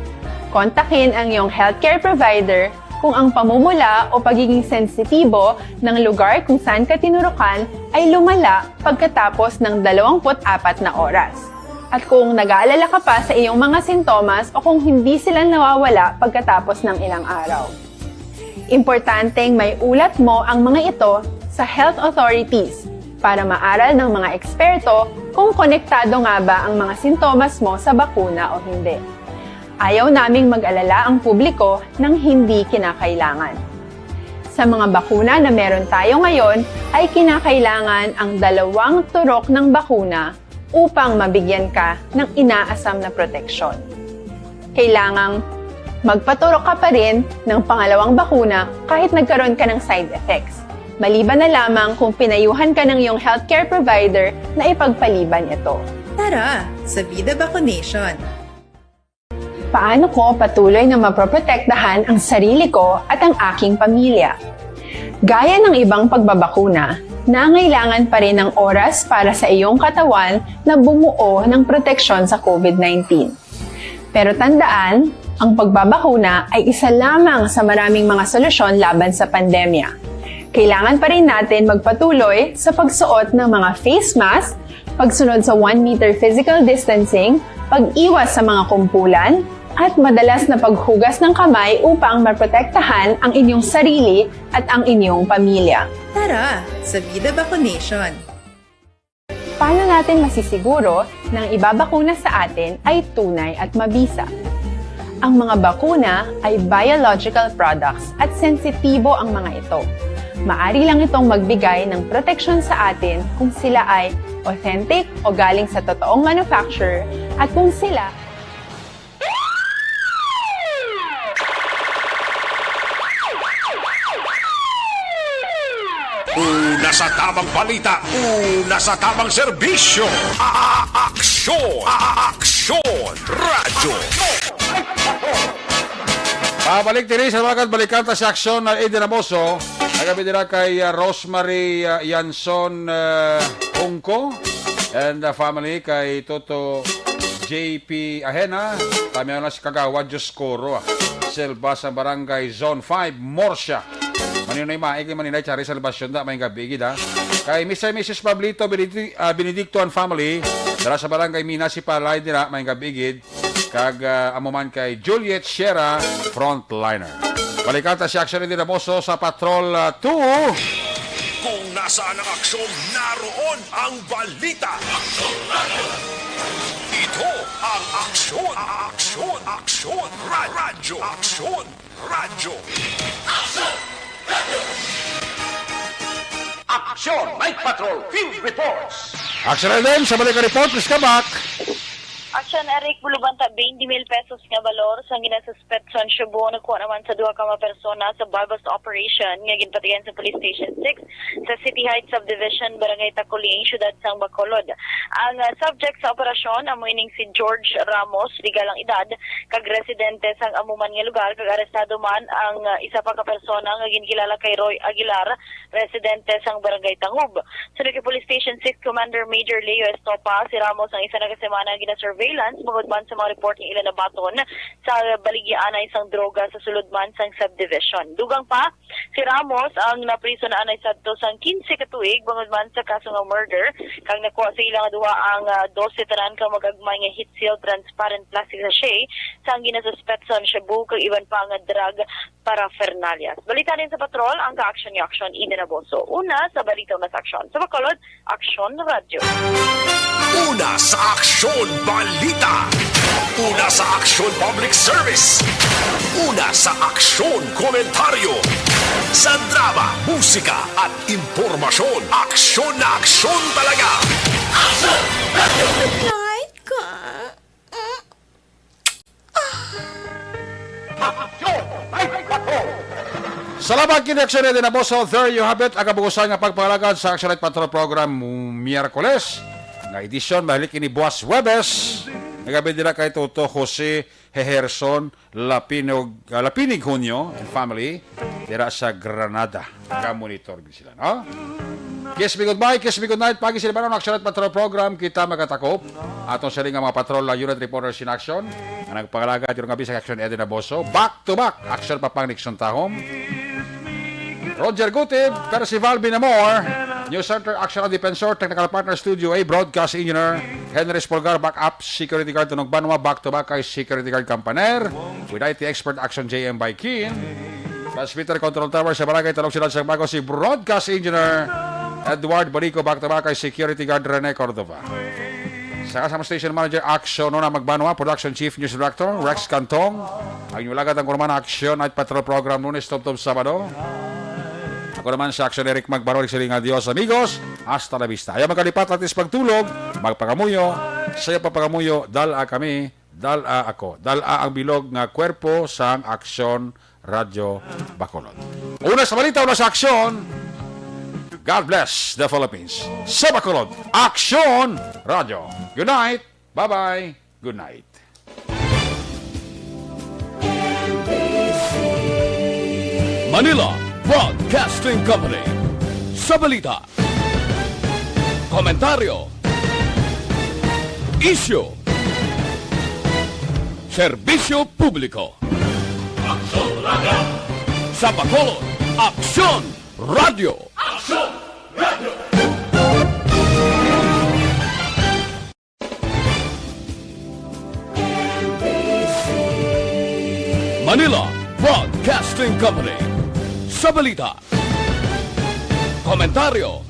Kontakin ang iyong healthcare provider kung ang pamumula o pagiging sensitibo ng lugar kung saan ka tinurukan ay lumala pagkatapos ng dalawampu't apat na oras. At kung nag-aalala ka pa sa iyong mga sintomas o kung hindi sila nawawala pagkatapos ng ilang araw. Importanteng may ulat mo ang mga ito sa health authorities para maaral ng mga eksperto Kung konektado nga ba ang mga sintomas mo sa bakuna o hindi. Ayaw naming mag-alala ang publiko ng hindi kinakailangan. Sa mga bakuna na meron tayo ngayon, ay kinakailangan ang dalawang turok ng bakuna upang mabigyan ka ng inaasam na proteksyon. Kailangang magpaturok ka pa rin ng pangalawang bakuna kahit nagkaroon ka ng side effects, maliban na lamang kung pinayuhan ka ng iyong healthcare provider na ipagpaliban ito. Tara sa Vida Vaccination! Paano ko patuloy na maproprotektahan ang sarili ko at ang aking pamilya? Gaya ng ibang pagbabakuna, nangailangan pa rin ng oras para sa iyong katawan na bumuo ng proteksyon sa COVID nineteen. Pero tandaan, ang pagbabakuna ay isa lamang sa maraming mga solusyon laban sa pandemya. Kailangan pa rin natin magpatuloy sa pagsuot ng mga face mask, pagsunod sa one meter physical distancing, pag-iwas sa mga kumpulan, at madalas na paghugas ng kamay upang maprotektahan ang inyong sarili at ang inyong pamilya. Tara sa Vida Vaccination! Paano natin masisiguro na ang ibabakuna sa atin ay tunay at mabisa? Ang mga bakuna ay biological products at sensitibo ang mga ito. Maari lang itong magbigay ng proteksyon sa atin kung sila ay authentic o galing sa totoong manufacturer at kung sila Una sa tamang balita, una sa tamang serbisyo. A-, a-, aksyon, a-, a-, aksyon, radyo. Pabalik diri sa mga balikan ta sa aksyon na Eden Amoso. Nagabi dira kay ah, Rosemary ah, Yanson ah, Ungco and the family kay Toto J P Ahena. Tamiyaw na si Kagawad Diyos Koro ah. Selva sa Barangay Zone five, Morsia. Maninay Maig, Maninay Chari Salvacion da, may gabi gid ha. Kay Mister and Missus Pablito Benedi- ah, Benedicto and family, dara sa Barangay Mina si Palay dira, may gabi gid. Kag ah, amo man kay Juliet Sierra, frontliner. Balikan ta si Action Ready Ramoso sa Patrol ah, two. Kung nasaan ang aksyon, naroon ang balita. Ito ang aksyon, aksyon, aksyon, ra- radyo, aksyon, radyo. Aksyon, Night Patrol, Field Reports. Action Ready, sa balik ang report, please come back. Action, Eric, bulubanta twenty mil pesos nga balor sang ginasuspetson shabu ang nakuha naman sa duha ka mga persona sa buy-bust operation nga ginpatigayon sa Police Station six sa City Heights Subdivision, Barangay Taculing, siyudad sang Bacolod. Ang ah, subject sa operasyon amo ining si George Ramos, legal ang edad, kag residente sang amo man nga lugar, kag arestado man ang ah, isa pa ka persona nga ginkilala kay Roy Aguilar, residente sang Barangay Tangub. Suno kay Police Station six Commander Major Leo Estopa, si Ramos ang isa na ka semana nga gina-surveillance bangod man sa mga report nga ila nabaton sa baligyaanay sang droga sa sulod man sang subdivision. Dugang pa, si Ramos ang napriso na anay sadto sang quince ka tuig bangod man sa kaso nga murder, kag nakuha sa ila nga duha ang ah, dose tanan ka magagmay nga heat-sealed transparent plastic sachet sang ginasuspetson shabu kag iban pa nga drug paraphernalia. Balita din sa patrol, ang ka-aksyon ni Aksyon Eden Aboso. Una sa balita, una sa aksyon. Sa Bacolod, Aksyon Radyo. Una sa aksyon, balita. Una sa aksyon, public service. Una sa aksyon, komentaryo. Sa drama, musika, at impormasyon, aksyon na aksyon talaga. Aksyon! Night ka. Salamat kini Aksyon Ready na Boso. There you have it. Ang kabuusan nga pagpangalagad sa Aksyon Night Patrol Program Miyerkules nga edisyon. Mahalik kini buwas Huwebes. Nagabi dira kay Toto Jose Heherson Lapinog, ah, Lapinig Hunyo and family dira sa Granada. Ga-monitor gid sila, no? Kiss me goodbye, kiss me goodnight. Pagi sila ba Aksyon Night Patrol Program? Kita magatakop. Atong siling nga mga patrol, ah, unit reporters in action. Ang nagpangalagad karong gabi sa Aksyon Eddie Naboso. Back to back. Aksyon pa pang Nixon Tahom. Roger Gutib, Percival Binamor, News Center, Action Defensor, Technical Partner, Studio A, Broadcast Engineer, Henry Spolgar, Backup Security Guard, Tunog Banwa, Back to Back kay Security Guard Campaner, with I T Expert Action J M Baikin, Transmitter Control Tower sa Barangay Talong, Siyudad sa Bago, si Broadcast Engineer Edward Balico, Back to Back kay Security Guard Rene Cordova. Saka sa among station manager, Action Nona Magbanwa, production chief, news director, Rex Cantong. Ang inyong lagad ang Kurman Action Night Patrol Program, Lunes tubtob Sabado. Ako naman si Action Eric Magbanwa, nagsiling nga, "Dios, amigos, hasta la vista." Ayaw magkalipat, atis pagtulog, magpangamuyo, sayo pa pangamuyo, dal-a kami, dal-a ako, dal-a ang bilog nga kwerpo sang Action Radyo Bacolod. Una sa balita, una sa aksyon. God bless the Philippines. Sa Bacolod, Aksyon Radyo. Good night. Bye-bye. Good night. Manila Broadcasting Company. Sa balita, komentaryo, isyu, serbisyo publiko. Aksyon Radyo. Sa Bacolod, Aksyon Radyo. Aksyon Radyo. Manila Broadcasting Company. Sa balita, komentaryo,